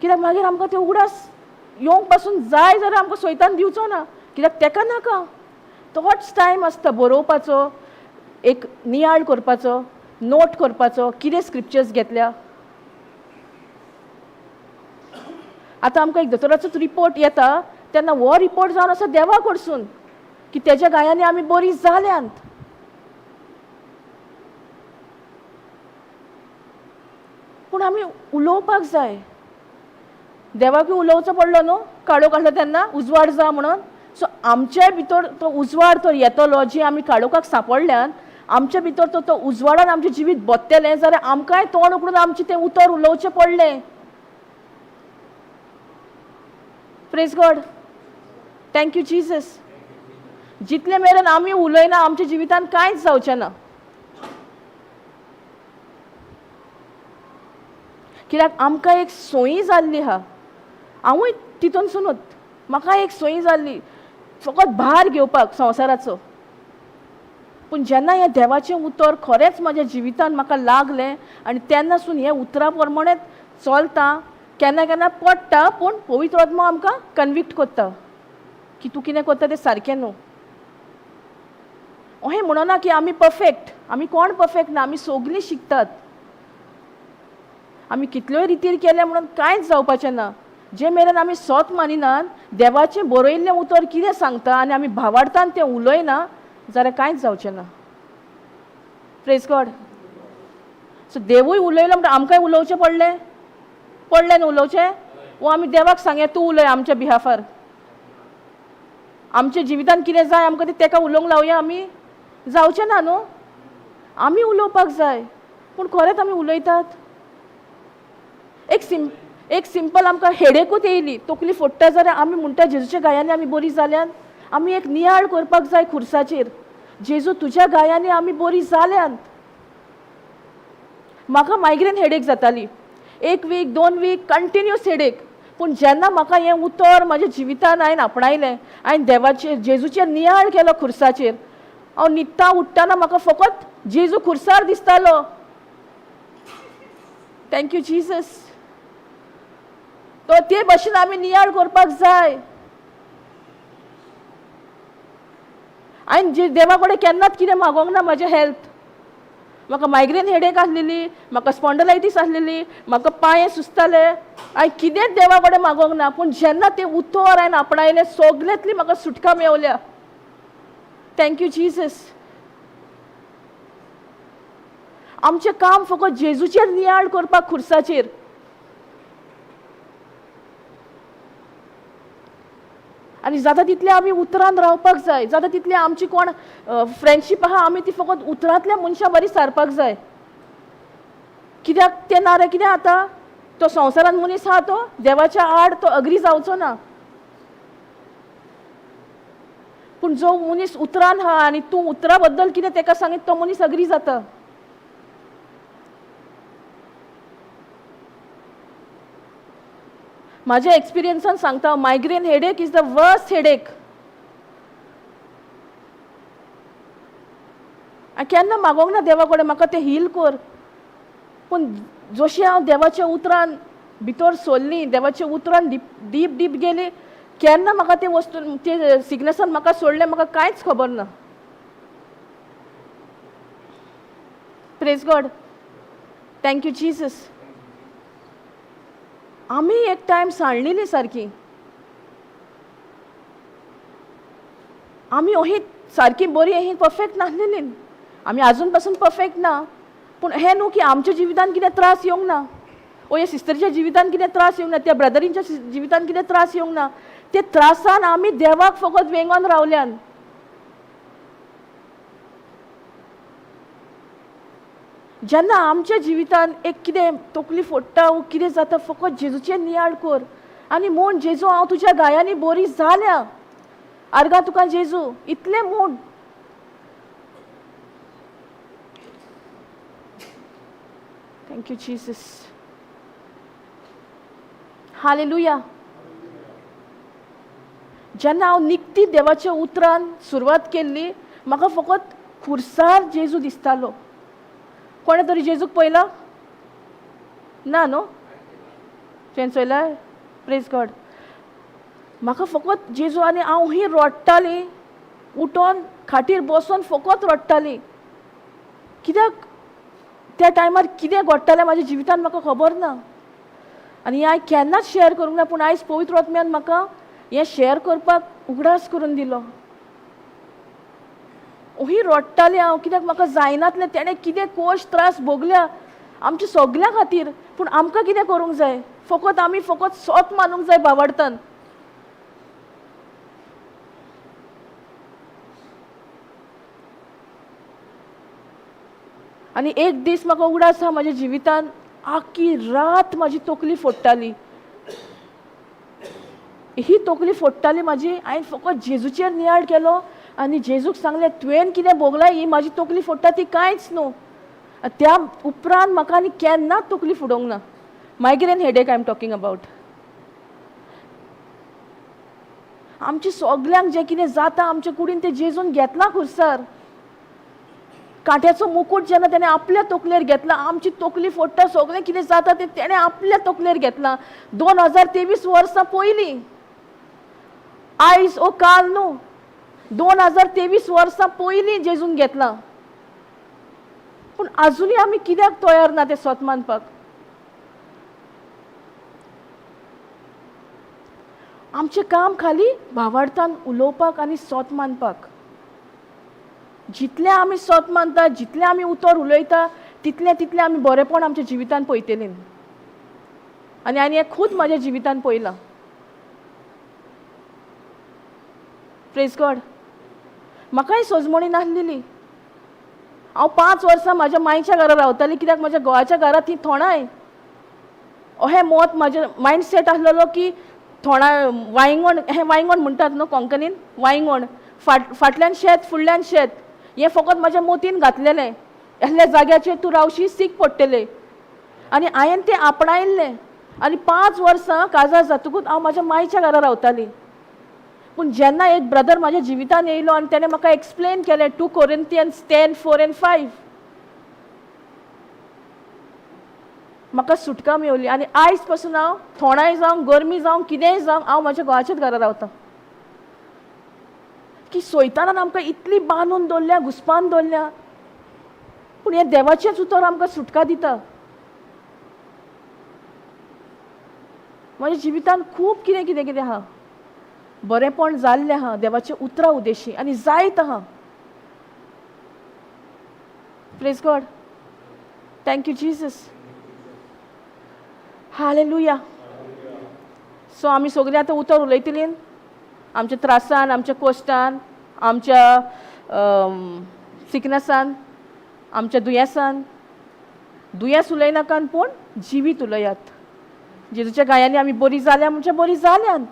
कित्याक मागीर आमकां ते उगडास येवंक पासून जाय जाल्यार आमकां सैतान दिवचो ना, कित्याक तेका नाका. तोच टायम आसता बरोवपाचो, एक नियाळ करपाचो, नोट करपाचो, कितें स्क्रिप्चर्स घेतल्या. आतां आमकां एक दोतोराचोच रिपोर्ट येता तेन्ना हो रिपोर्ट जावन आसा देवा कडसून की तेज्या गायांनी आमी बरी जाल्यांत. पूण आमी उलोवपाक जाय. देवाकूय उलोवचो पडलो न्हू, काळोख आसलो तेन्ना उजवाड जा म्हणून. सो आमच्याय भितर तो उजवाड तर येतलो, जी आमी काळोखाक सांपडल्यान आमच्या भितर तो तो उजवाडान आमचें जिवीत बदतलें जाल्यार आमकांय तोंड उगडून आमचें तें उतर उलोवचें पडलें. Praise God, thank you Jesus. जितले मेरेन आमी उलयना आमच्या जिवितान कांयच जावचें ना. कित्याक आमकां एक सोयी जाल्ली आहा, हांवूय तितूनसुनूच म्हाका एक सोयी जाल्ली फकत भार घेवपाक संवसाराचो. पूण जेन्ना हें देवाचें उतर खरेंच म्हज्या जिवितान म्हाका लागलें आनी तेन्नासून हें उतरा प्रमाणें चलता, केन्ना केन्ना पडटा पूण पवित्र आत्मो आमकां कन्विक्ट करता की तूं कितें करता तें सारकें न्हू. अहें म्हणना की आमी परफेक्ट, आमी कोण परफेक्ट ना, आमी सगलीं शिकतात. आमी कितल्योय रितीर केलें म्हणून कांयच जावपाचें ना. जे मेरेन आमी सोत मानिनात, देवाचें बरयल्लें उतर कितें सांगता आनी आमी भावार्थान तें उलयना जाल्यार कांयच जावचें ना. Praise God. सो देवूय उलयलो म्हणटा आमकांय उलोवचें पडलें, पडलें न्हू उलोवचें? वो आमी देवाक सांगया तूं उलय आमच्या बिहाफार, आमच्या जिवितान कितें जाय आमकां तें तेका उलोवंक लावया, आमी जावचें ना न्हू. आमी उलोवपाक जाय, पूण खरेंच आमी उलयतात? एक सिंपल आमकां हेडेकूच येयली, तकली फोडटा जाल्यार आमी म्हणटा जेजूच्या गायांनी आमी बरी जाल्यान. आमी एक नियाळ करपाक जाय खुर्साचेर, जेजू तुज्या गायांनी आमी बरी जाल्यान. म्हाका मायग्रेन हेडेक जाताली, 1 वीक 2 वीक कंटिन्यूस हेडेक. पूण जेन्ना म्हाका हें उतर म्हज्या जिवितान हांवें आपणायलें, हांवें देवाचेर जेजूचेर नियाळ केलो खुर्साचेर, हांव न्हिदता उठ्ठना म्हाका फकत जेजू खुर्सार दिसतालो. Thank you Jesus. तो ते भशेन आमी नियाळ करपाक जाय. हांवें जे देवा कडेन केन्नाच कितें मागोंक ना म्हजें हेल्थ. म्हाका मायग्रेन हेडेक आसलेली, म्हाका स्पॉन्डलायटीस आसलेली, म्हाका पांय सुजताले, हांवें कितेंच देवा कडेन मागोंक ना. पूण जेन्ना तें उतर हांवें आपणायलें सगल्यांतली म्हाका सुटका मेवल्या. Thank you Jesus. आमचें काम फकत जेजूचेर नियाळ करपाक खुर्साचेर. आनी जाता तितलें आमी उतरान रावपाक जाय, जाता तितलें आमची कोण फ्रेंडशीप आहा आमी ती फकत उतरांतल्या मनशां बरी सारपाक जाय. कित्याक तें ना रे कितें आतां तो संवसारान मनीस आहा तो देवाच्या आड तो अग्री जावचो ना. पूण जो मनीस उतरान आहा आनी तूं उतरा बद्दल कितें तेका सांगीत तो मनीस अग्री जाता. म्हाज्या एक्सपिरियन्सान सांगता, migraine headache is the worst headache. हांवें केन्ना मागोंक ना देवा कडेन म्हाका तें हील कर, पूण जशें हांव देवाच्या उतरान भितर सोल्ली, देवाच्या उतरान डीप डीप डीप गेली, केन्ना म्हाका ते वस्तू ते सिकनेसान म्हाका सोडलें म्हाका कांयच खबर ना. Praise God, thank you Jesus. आमी एक टायम सांडलेली सारकी, आमी अही सारकी बरी अही परफेक्ट नासलेली, आमी आजून पासून परफेक्ट ना. पूण हें न्हू की आमच्या जिवितान कितें त्रास येवंक ना, ओ ह्या सिस्टरीच्या जिवितान कितें त्रास येवंक ना, त्या ब्रदरींच्या जिवितान कितें त्रास येवंक ना. ते त्रासान आमी देवाक फकत वेंगोन रावल्यान. जेन्ना आमच्या जिवितान एक कितें तकली फोडटा वो कितें जाता, फकत जेजूचेर नियाळ कर आनी म्हूण जेजू हांव तुज्या गायांनी बरी जाल्या, आर्गां तुका जेजू, इतलें म्हूण. Thank you Jesus. Hallelujah. जेन्ना हांव निकती देवाच्या उतरान सुरवात केल्ली, म्हाका फकत खुर्सार जेजू दिसतालो. कोणें तरी जेजूक पळयला ना न्हू? तुवें चोयला? Praise God. म्हाका फकत जेजू आनी हांव ही रडटाली, उठोन खाटीर बसोन फकत रडटाली. कित्याक त्या टायमार कितें घडटालें म्हाज्या जिवितान म्हाका खबर ना. आनी हांवें केन्नाच शेअर करूंक ना, पूण आयज पवित्र आत्म्यान म्हाका हें शेअर करपाक उगडास करून दिलो. ही रडटालें हांव, कित्याक म्हाका जायनातलें तेणें कितें कोश त्रास भोगल्या आमच्या सगल्यां खातीर. पूण आमकां कितें करूंक जाय, फकत आमी फकत सोत मानूंक जाय भावार्थान. आनी एक दीस म्हाका उगडास आसा म्हाज्या जिवितान आख्खी रात म्हाजी तकली फोडटाली. ही तकली फोडटाली म्हाजी. हांवें फकत जेजूचेर नियाळ केलो आनी जेजूक सांगलें, तुवें कितें भोगलां ही म्हाजी तकली फोडटा ती कांयच न्हू. त्या उपरांत म्हाका आनी केन्नाच तकली फुडोवंक ना. Migraine headache I am talking about. आमचे सगल्यांक जें कितें जाता आमच्या कुडीन तें जेजून घेतलां खुर्सार. कांट्याचो मुकूट जेन्ना तेणें आपल्या तकलेर घेतला, आमची तकली फोडटा सगळें कितें जाता तें तेणें आपल्या तकलेर घेतलां. 2023 वर्सां पयलीं, आयज ओ काल न्हू, 2023 वर्सां पयलीं जेजून घेतलां. पूण आजुनूय आमी कित्याक तयार ना तें सत मानपाक? आमचें काम खाली भावार्थान उलोवपाक आनी सत मानपाक. जितलें आमी सत मानता, जितलें आमी उतर उलयता, तितलें तितलें आमी बरेंपण आमच्या जिवितान पळयतलीं. आनी हांवें हें खूद म्हाज्या जिवितान पळयलां. Praise God. म्हाकाय सोजमणी नासलेली. हांव 5 वर्सां म्हाज्या मांयच्या घरा रावतालीं, कित्याक म्हाज्या घोवाच्या घरा ती थोणाय. अहें मत म्हाजें मायंडसेट आसलेलो की थोणा वांयगण, हें वांयगण म्हणटात न्हू कोंकणीन, वांयगण, फाटल्यान शेत फुडल्यान शेत, हें फकत म्हाज्या मोतीन घातलेलें. असल्या जाग्याचेर तूं रावशी सीक पडटलें. आनी हांवें तें आपणायल्लें. आनी 5 वर्सां काजार जातकूच हांव म्हाज्या मांयच्या घरा रावतालीं. पूण जेन्ना एक ब्रदर म्हाज्या जिवितान येयलो आनी तेणें म्हाका एक्सप्लेन केलें 2 Corinthians 10:4 and 5, म्हाका सुटका मेवली. आनी आयज पासून हांव थोणाय जावं गरमी जावं कितेंय जावं हांव म्हाज्या घोवाच्याच घरा रावतां. की सोयतानान आमकां इतली बांदून दवरल्या, घुसपान दवरल्या, पूण हें देवाचेंच उतर आमकां सुटका दिता. म्हाज्या जिवितान खूब कितें कितें कितें आहा, बरेंपण जाल्लें आहा देवाच्या उतरा उदेशी आनी जायत आहा. Praise God. Thank you Jesus. Hallelujah. So आमी सगळीं आतां उतर उलयतलीं आमच्या त्रासान, आमच्या कश्टान, आमच्या सिकनसान, आमच्या दुयेंसान. दुयेंस उलयनाकान पूण जिवीत उलयात. जेजूच्या गायांनी आमी बरी जाल्या म्हणजे बरी जाल्यांत,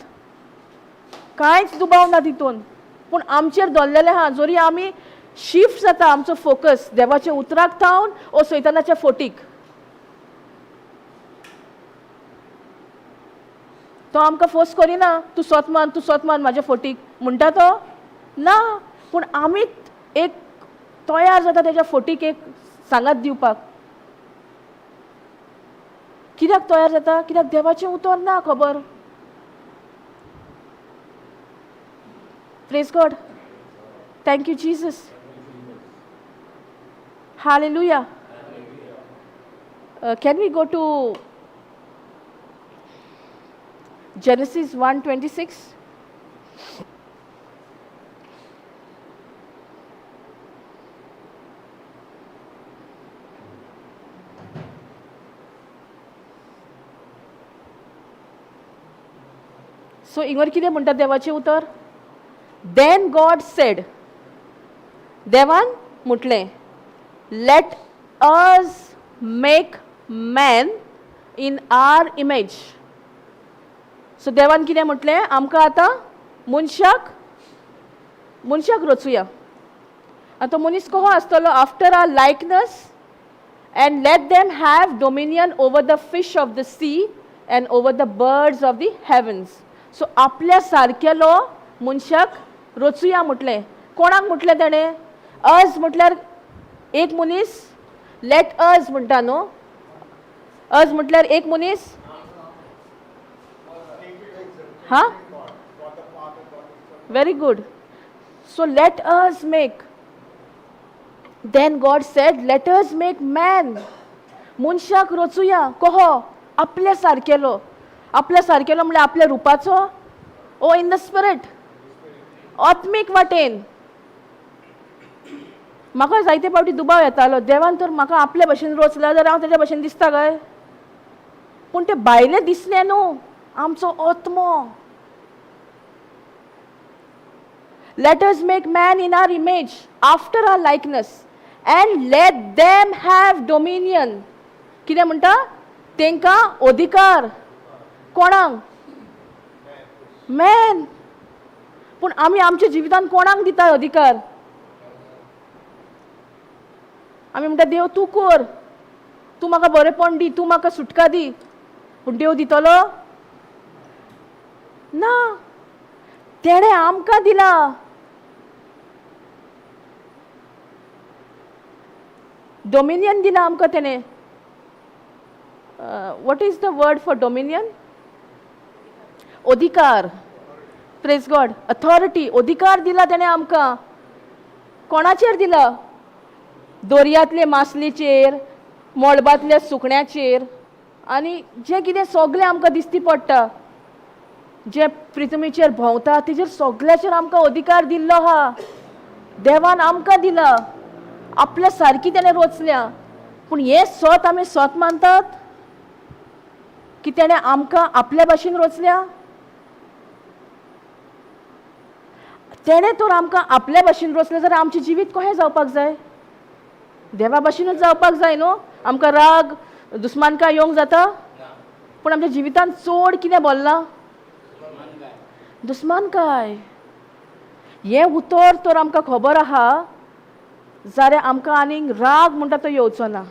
कांयच दुबाव ना तितून. पूण आमचेर दवरलेलें आहा, जरी आमी शिफ्ट जाता आमचो फोकस देवाच्या उतराक थावन ओ सैतानाच्या फोटीक, तो आमकां फोर्स करिना तूं सोत मान, तूं सोत मान म्हाज्या फोटीक म्हणटा तो ना. पूण आमी एक तयार जाता तेज्या फोटीक एक सांगात दिवपाक. कित्याक तयार जाता? कित्याक देवाचें उतर ना खबर. Praise God. Thank you Jesus. Hallelujah. Can we go to Genesis 1:26? So Inger कितें म्हणटा देवाचें उतर? Then God said, देवान म्हटलें, let us make man in our image. So देवान कितें म्हटलें, आमकां आतां मनशाक मनशाक रचुया. आतां मनीस कसो आसतलो? After our likeness and let them have dominion over the fish of the sea and over the birds of the heavens. So आपल्या सारकेलो मनशाक रचुया म्हटलें. कोणाक म्हटलें तेणें? अज म्हटल्यार एक मनीस, लेट अज म्हणटा न्हू, अज म्हटल्यार एक मनीस. हां, very good. So let us make. Then God said let us make man. मनशाक रचुया. कहो? आपल्या सारकेलो. आपल्या सारकेलो म्हणल्यार आपल्या रुपाचो, ओ इन the spirit, आत्मीक वाटेन. म्हाका जायते फावटी दुबाव येतालो, देवान तर म्हाका आपल्या भशेन रचला जाल्यार हांव तेज्या भशेन दिसता काय? पूण तें भायलें दिसलें न्हू, आमचो आत्मो. Let us make man in our image, after our likeness, and let them have dominion. कितें म्हणटा? तेंकां अधिकार. कोणाक? मॅन. पूण आमी आमच्या जिवितान कोणाक दिता अधिकार? आमी म्हणटा देव तूं कर, तूं म्हाका बरेंपण दी, तूं म्हाका सुटका दी. पूण देव दितलो ना. तेणें आमकां दिला. डोमिनियन दिला आमकां तेणें. What is the word for dominion? अधिकार. Praise God. Authority, अधिकार दिला तेणें आमकां. कोणाचेर दिला? दर्यांतले मासलीचेर, मळबांतल्या सुकण्याचेर, आनी जें कितें सगळें आमकां दिसती पडटा, जें पृथ्वीचेर भोंवता तेजेर सगळ्याचेर आमकां अधिकार दिल्लो आहा. देवान आमकां दिला. आपल्या सारकी तेणें रोचल्या. पूण हें सत आमी सत मानतात की तेणें आमकां आपल्या भाशेन रोचल्या? तेणें तर आमकां आपल्या भाशेन रोचलें जाल्यार आमचें जिवीत कशें जावपाक जाय? देवा भाशेनूच जावपाक जाय न्हू. आमकां राग, दुस्मानकाय येवंक जाता, पूण आमच्या जिवितांत चड कितें भरलां? दुस्मानकाय. हें उतर तर आमकां खबर आहा जाल्यार आमकां आनीक राग म्हणटा तो येवचो ना.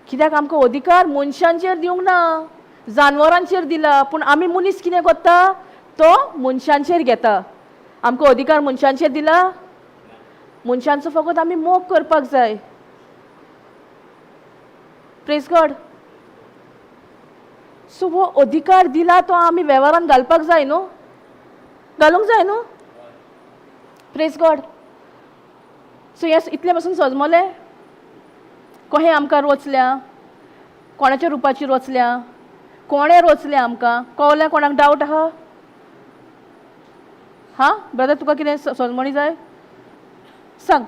कित्याक आमकां अधिकार मनशांचेर दिवंक ना, जानवरांचेर दिला. पूण आमी मनीस कितें करता? तो मनशांचेर घेता. आमकां अधिकार मनशांचेर दिला? मनशांचो फकत आमी मोग करपाक जाय. Praise God. सो हो अधिकार दिला तो आमी वेव्हारान घालपाक जाय न्हू, घालूंक जाय न्हू. Praise God. सो हें इतलें पासून सजमलें कशें आमकां रोचल्या, कोणाच्या रुपाची रोचल्या, कोणें रोचल्या आमकां, कवलें? कोणाक डावट आहा? हां ब्रदर, तुका कितें सजमणी जाय? सांग.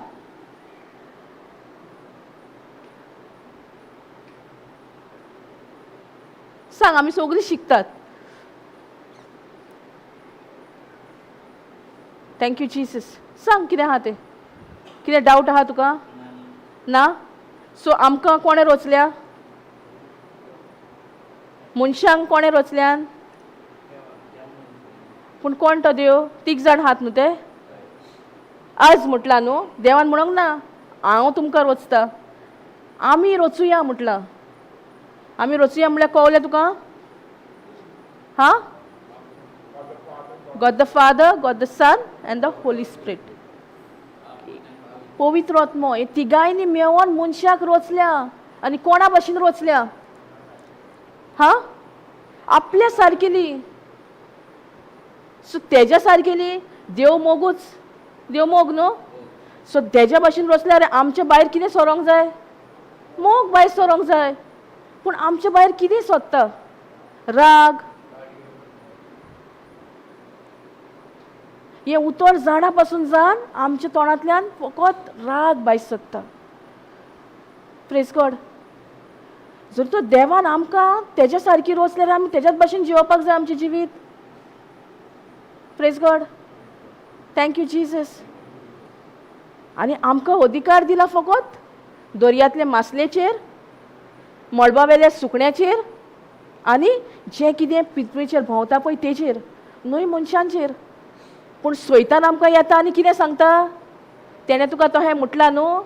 सांग, आमी सगळीं शिकतात. Thank you Jesus. सांग कितें आहा तें, कितें डावट आहा तुका? ना. सो आमकां कोणें रोचल्या? मनशांक कोणें रोचल्यान? पूण कोण तो देव? तीग जाण आहात न्हू ते. आज म्हटलां न्हू देवान म्हणूंक ना हांव तुमकां रोचता, आमी रोचुया म्हटलां. आमी रोचुया म्हणल्यार कवलें तुका? हां, God the Father, God the Son and the Holy Spirit. पवित्र आत्मो हे तिगांयनी मेळोन मनशाक रोचल्या. आनी कोणा भाशेन रोचल्या? हां, आपल्या सारकेली. सो तेज्या सारकेली देव मोगूच, देव मोग न्हू. सो तेज्या भाशेन रोचल्यार आमच्या भायर कितें सरोंक जाय? मोग भायर सरोंक जाय. पूण आमच्या भायर कितें सोदता? राग. हें उतर जाणा पासून जाण आमच्या तोंडांतल्यान फकत राग भायर सोदता. Praise God. जर तो देवान आमकां तेज्या सारकी रोचल्यार आमी तेज्याच भाशेन जिवपाक जाय आमचें जिवीत. Praise God. Thank you Jesus. आनी आमकां अधिकार दिला फकत दर्यांतले मासलेचेर, मळबावेल्या सुकण्याचेर, आनी जें कितें पृथ्वीचेर भोंवता पळय तेजेर, न्हय मनशांचेर. पूण सैतान आमकां येता आनी कितें सांगता? तेणें तुका तो हें म्हटलां न्हू,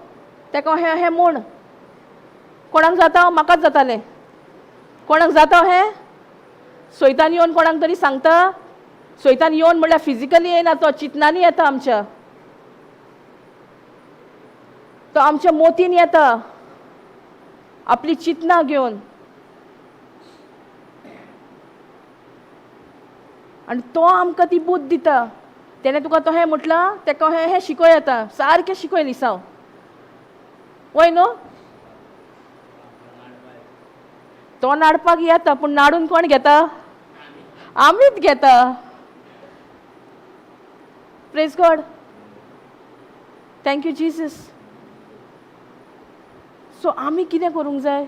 तेका हें हें म्हूण. कोणाक जाता? म्हाकाच जातालें. कोणाक जाता हें? सैतान येवन कोणाक तरी सांगता. सैतान येवन म्हणल्यार फिजिकली येना, तो चिंतनांनी येता आमच्या, तो आमच्या मोतीन येता आपली चिंतनां घेवन. आनी तो आमकां ती बुद्द दिता. तेणें तुका तो हें म्हटलां, तेका हें हें शिकय येता, सारकें शिकय लिसांव. वय न्हू? तो नाडपाक येता, पूण नाडून कोण घेता? आमीच घेता. Praise God. Thank you Jesus. So आमी कितें करूंक जाय?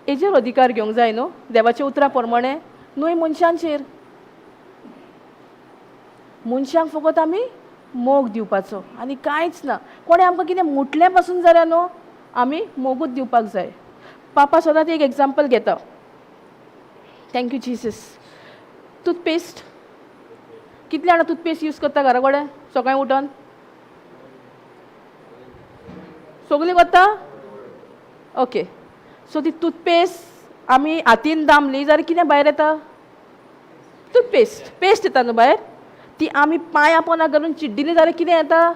हेजेर अधिकार घेवंक जाय न्हू, देवाच्या उतरा प्रमाणे, न्हय मनशांचेर. मनशांक फकत आमी मोग दिवपाचो आनी कांयच ना. कोणें आमकां कितें म्हटलें पासून जाल्यार न्हू आमी मोगूच दिवपाक जाय. पापा सदांच एक एग्जाम्पल घेता. Thank you Jesus. Toothpaste, कितले जाणां टूथपेस्ट यूज करता घरा कडेन सकाळीं उठोन? सगळीं करता? ओके. सो ती टूथपेस्ट आमी हातीन दामली जाल्यार कितें भायर येता? टूथपेस्ट पेस्ट येता न्हू भायर. ती आमी पांयां पोंदा घालून चिड्डिली जाल्यार कितें येता?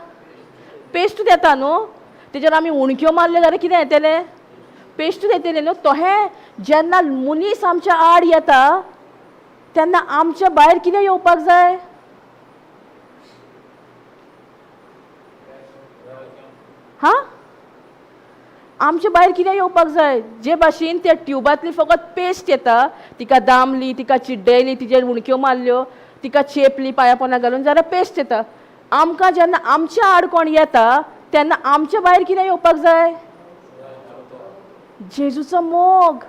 पेस्टूच येता न्हू. तेजेर आमी उणक्यो मारल्यो जाल्यार कितें येतलें? पेस्टूच येतलें न्हू. तशें जेन्ना मनीस आमच्या आड येता तेन्ना आमच्या भायर कितें येवपाक जाय? हां, आमच्या भायर कितें येवपाक जाय? जे भाशेन त्या ट्युबांतली फकत पेस्ट येता, तिका दामली, तिका चिड्डयली, तिजेर उणक्यो मारल्यो, तिका चेपली पांया पोंदा घालून जाल्यार पेस्ट येता. आमकां जेन्ना आमच्या आड कोण येता तेन्ना आमच्या भायर कितें येवपाक जाय? जेजूचो मोग.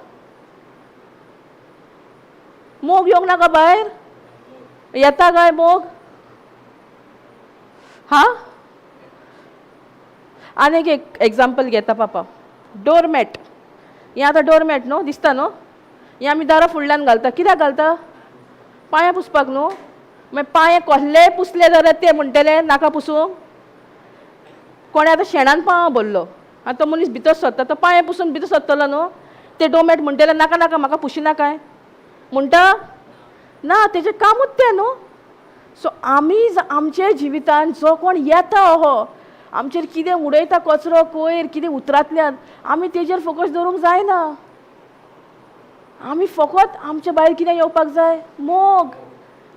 मोग येवंक नाका भायर? येता काय मोग? हां, आनीक एक एग्जाम्पल घेता पापा. डोरमॅट. हें आतां डोरमॅट न्हू, दिसता न्हू? हें आमी दारा फुडल्यान घालता. कित्याक घालता? पांयां पुसपाक न्हू. मागीर पांये कसलेय पुसले जाल्यार ते म्हणटले नाका पुसूंक. कोणें आतां शेणान पांव भरलो आनी तो मनीस भितर सरता, तो पांये पुसून भितर सरतलो न्हू. ते डोरमॅट म्हणटले नाका नाका म्हाका पुशिना काय म्हणटा? ना, तेजें कामूच तें न्हू. सो आमी आमच्या जिवितान जो कोण येता अहो आमचेर कितें उडयता, कचरो कोयर कितें उतरांतल्यान, आमी तेजेर फोकस दवरूंक जायना. आमी फकत आमच्या भायर कितें येवपाक जाय? मोग,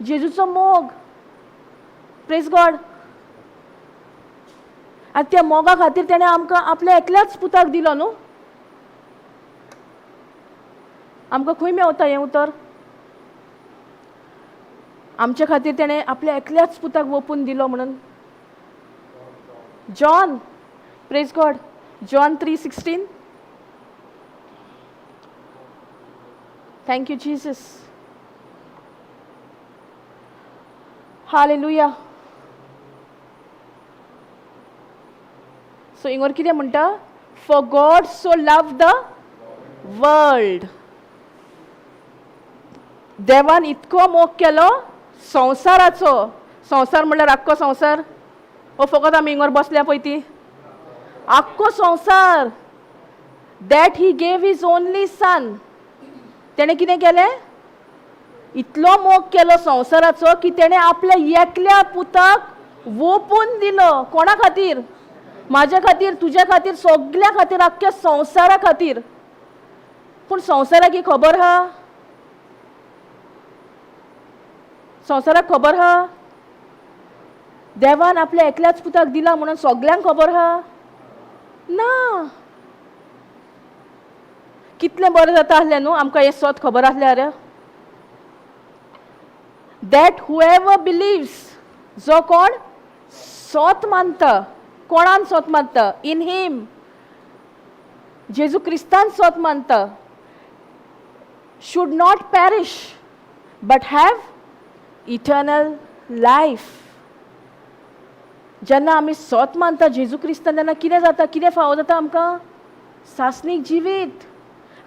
जेजूचो मोग. Praise God. आनी त्या मोगा खातीर तेणें आमकां आपल्या एकल्याच पुताक दिलो न्हू. आमकां खंय मेवता हें उतर? आमच्या खातीर तेणें आपल्या एकल्याच पुताक वोपून दिलो म्हणून. John, praise God, John 3:16. Thank you Jesus. Hallelujah. So इंगोर कितें म्हणटा? For God so love the world. देवान इतको मोग केलो संवसाराचो. संवसार म्हणल्यार आख्खो संवसार ओ फकत आमी इंगोर बसल्या पळय ती आख्खो संवसार. That he gave his only son. तेणें कितें केलें? इतलो मोग केलो संवसाराचो की तेणें आपल्या एकल्या पुताक वोपून दिलो. कोणा खातीर? म्हाज्या खातीर, तुज्या खातीर, सगल्या खातीर, आख्ख्या संवसारा खातीर. पूण संवसाराक ही खबर आहा? संवसाराक खबर आहा देवान आपल्या एकल्याच पुताक दिला म्हणून सगल्यांक खबर आहा? ना. कितलें बरें जाता आसलें न्हू आमकां हें सत खबर आसल्यार. That whoever believes, जो कोण सत मानता. कोणान सत मानता? इन हिम, जेजू क्रिस्तान सत मानता, should not perish but have eternal life. जेन्ना आमी सत मानता जेजू क्रिस्तान तेन्ना कितें जाता? कितें फावो जाता आमकां? सासणीक जिवीत.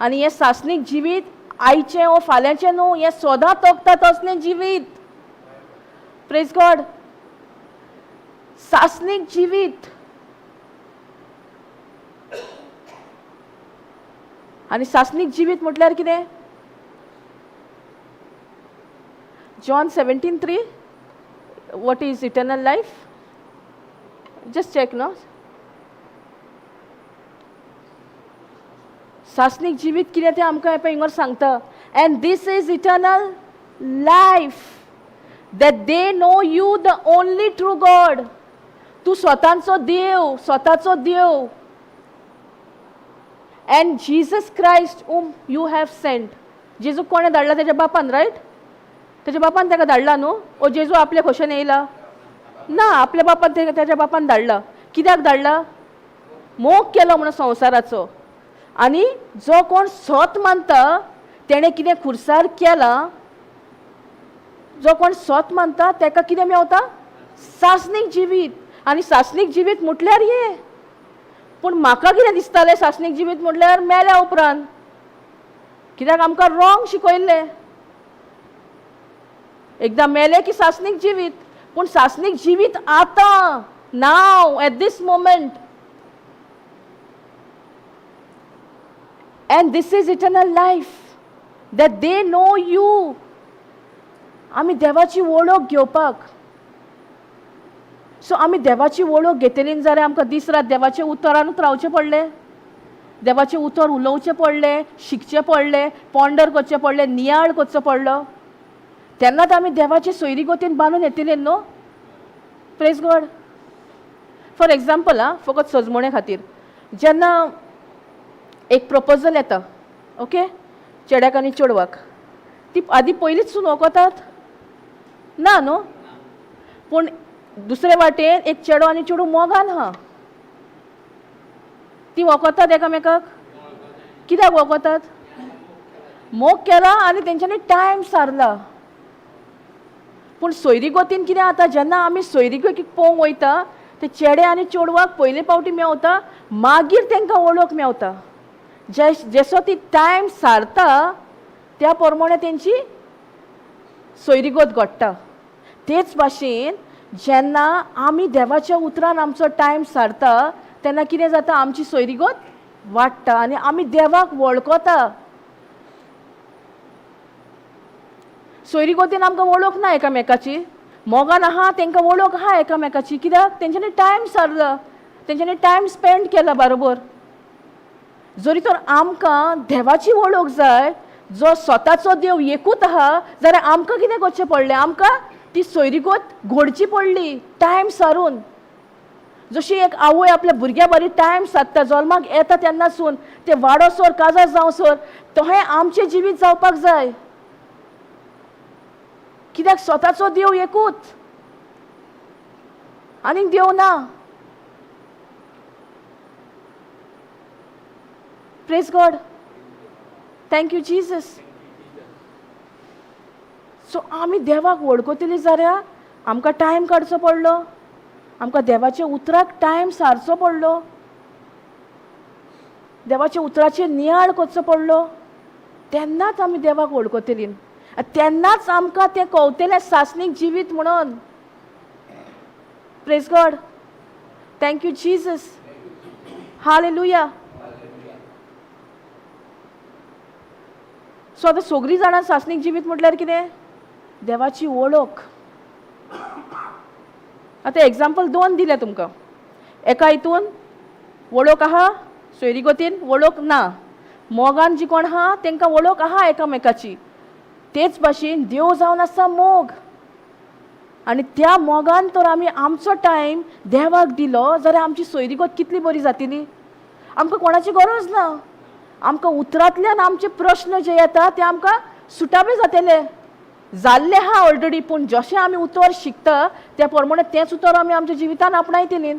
आनी हें सासणीक जिवीत आयचें वो फाल्यांचें न्हू, हें सदां तगता तसलें जिवीत. Praise God. सासणीक जिवीत. आनी सासणीक जिवीत म्हटल्यार कितें? John 17:3, what is eternal life? Just check न्हू. सासणीक जिवीत कितें तें आमकां हें पळय हिंगर सांगता. And this is eternal life, that they know you the only true God. तूं स्वताचो देव, स्वताचो देव. And Jesus Christ whom you have sent. जेजूक कोणें धाडला? तेज्या बापान, रायट? तेज्या बापान ताका धाडला न्हू. ओ जेजू आपल्या खोशेन येयला ना? आपल्या बापान तेज्या बापान धाडला. कित्याक धाडला? मोग केलो म्हणून संवसाराचो. आनी जो कोण सत मानता तेणें कितें खुर्सार केलां, जो कोण सत मानता ताका कितें मेवता? सासणीक जिवीत. आनी सासणीक जिवीत म्हटल्यार हें. पूण म्हाका कितें दिसतालें सासणीक जिवीत म्हटल्यार मेल्या उपरांत? कित्याक आमकां रॉंग शिकयल्लें. एकदां मेलें की सासणीक जिवीत, पूण सासणीक जिवीत आतां, now, at this moment. And this is eternal life, that they know you. आमी देवाची वळख घेवपाक. सो आमी देवाची वळख घेतली जाल्यार आमकां दीस रात देवाच्या उतरानूच रावचें पडलें, देवाचें उतर उलोवचें पडलें, शिकचें पडलें, पॉन्डर करचें पडलें, नियाळ करचो पडलो. तेन्नाच आमी देवाचे सोयरी गोतीन बांदून येतले न्हू. Praise God. For example आं, फकत सजमणे खातीर, जेन्ना एक प्रपोजल येता, ओके, चेड्याक आनी चेडवाक, ती आदी पयलींच सून वळखतात ना न्हू. पूण दुसरे वाटेन एक चेडो आनी चेडूं मोगान आहा, ती वळखतात एकामेकाक. कित्याक वळखतात? मोग केला आनी तेंच्यांनी टायम सारला. पूण सोयरी गोतीन कितें जाता, जेन्ना आमी सोयरी गोतीक पळोवंक वयता, ते चेडे आनी चेडवाक पयले फावटी मेवता, मागीर तांकां वळख मेवता. जे जसो ती टायम सारता त्या प्रमाणे तेंची सोयरीगत घडटा. तेच भाशेन जेन्ना आमी देवाच्या उतरान आमचो टायम सारता तेन्ना कितें जाता, आमची सोयरीगत वाडटा आनी आमी देवाक वळखता. सोयरीगतीन आमकां वळख ना एकामेकाची, मोगान आहा तांकां वळख आहा एकामेकाची. कित्याक? तेंच्यांनी टायम सारला, तेंच्यांनी टायम स्पेंड केला बरोबर. जरी तर आमकां देवाची वळख जाय, जो स्वताचो देव एकूच आहा, जाल्यार आमकां कितें करचें पडलें, आमकां ती सोयरीगत घडची पडली टायम सारून. जशी एक आवय आपल्या भुरग्या बरी टायम सादता, जल्माक येता तेन्नासून ते वाडोसर काजार जावसर, तशें आमचें जिवीत जावपाक जाय. कित्याक? स्वताचो देव एकूच, आनीक देव ना. Praise God. Thank you Jesus. So आमी देवाक वळखतली जाल्यार आमकां टायम काडचो पडलो, आमकां देवाच्या उतराक टायम सारचो पडलो, देवाच्या उतराचेर नियाळ करचो पडलो, तेन्नाच आमी देवाक वळखतली, तेन्नाच आमकां तें कवतलें सासणीक जिवीत म्हणून. Praise God. Thank you Jesus. Hallelujah. So आतां सगळीं जाणां सासणीक जिवीत म्हटल्यार कितें? देवाची वळख. आतां एग्जाम्पल दोन दिले तुमकां, एका हितून वळख आहा सोयरीगतीन, वळख ना. मोगान जी कोण आहा तांकां वळख आहा एकामेकाची. तेच भाशेन देव जावन आसा मोग, आनी त्या मोगान तर आमी आमचो टायम देवाक दिलो जाल्यार आमची सोयरीगत कितली बरी जातली. आमकां कोणाची गरज ना, आमकां उतरांतल्यान आमचे प्रश्न जे येता ते आमकां सुटावे जातले, जाल्ले आहा ऑलरेडी. पूण जशें आमी उतर शिकता त्या प्रमाणे तेंच उतर आमी आमच्या जिवितान आपणायतली.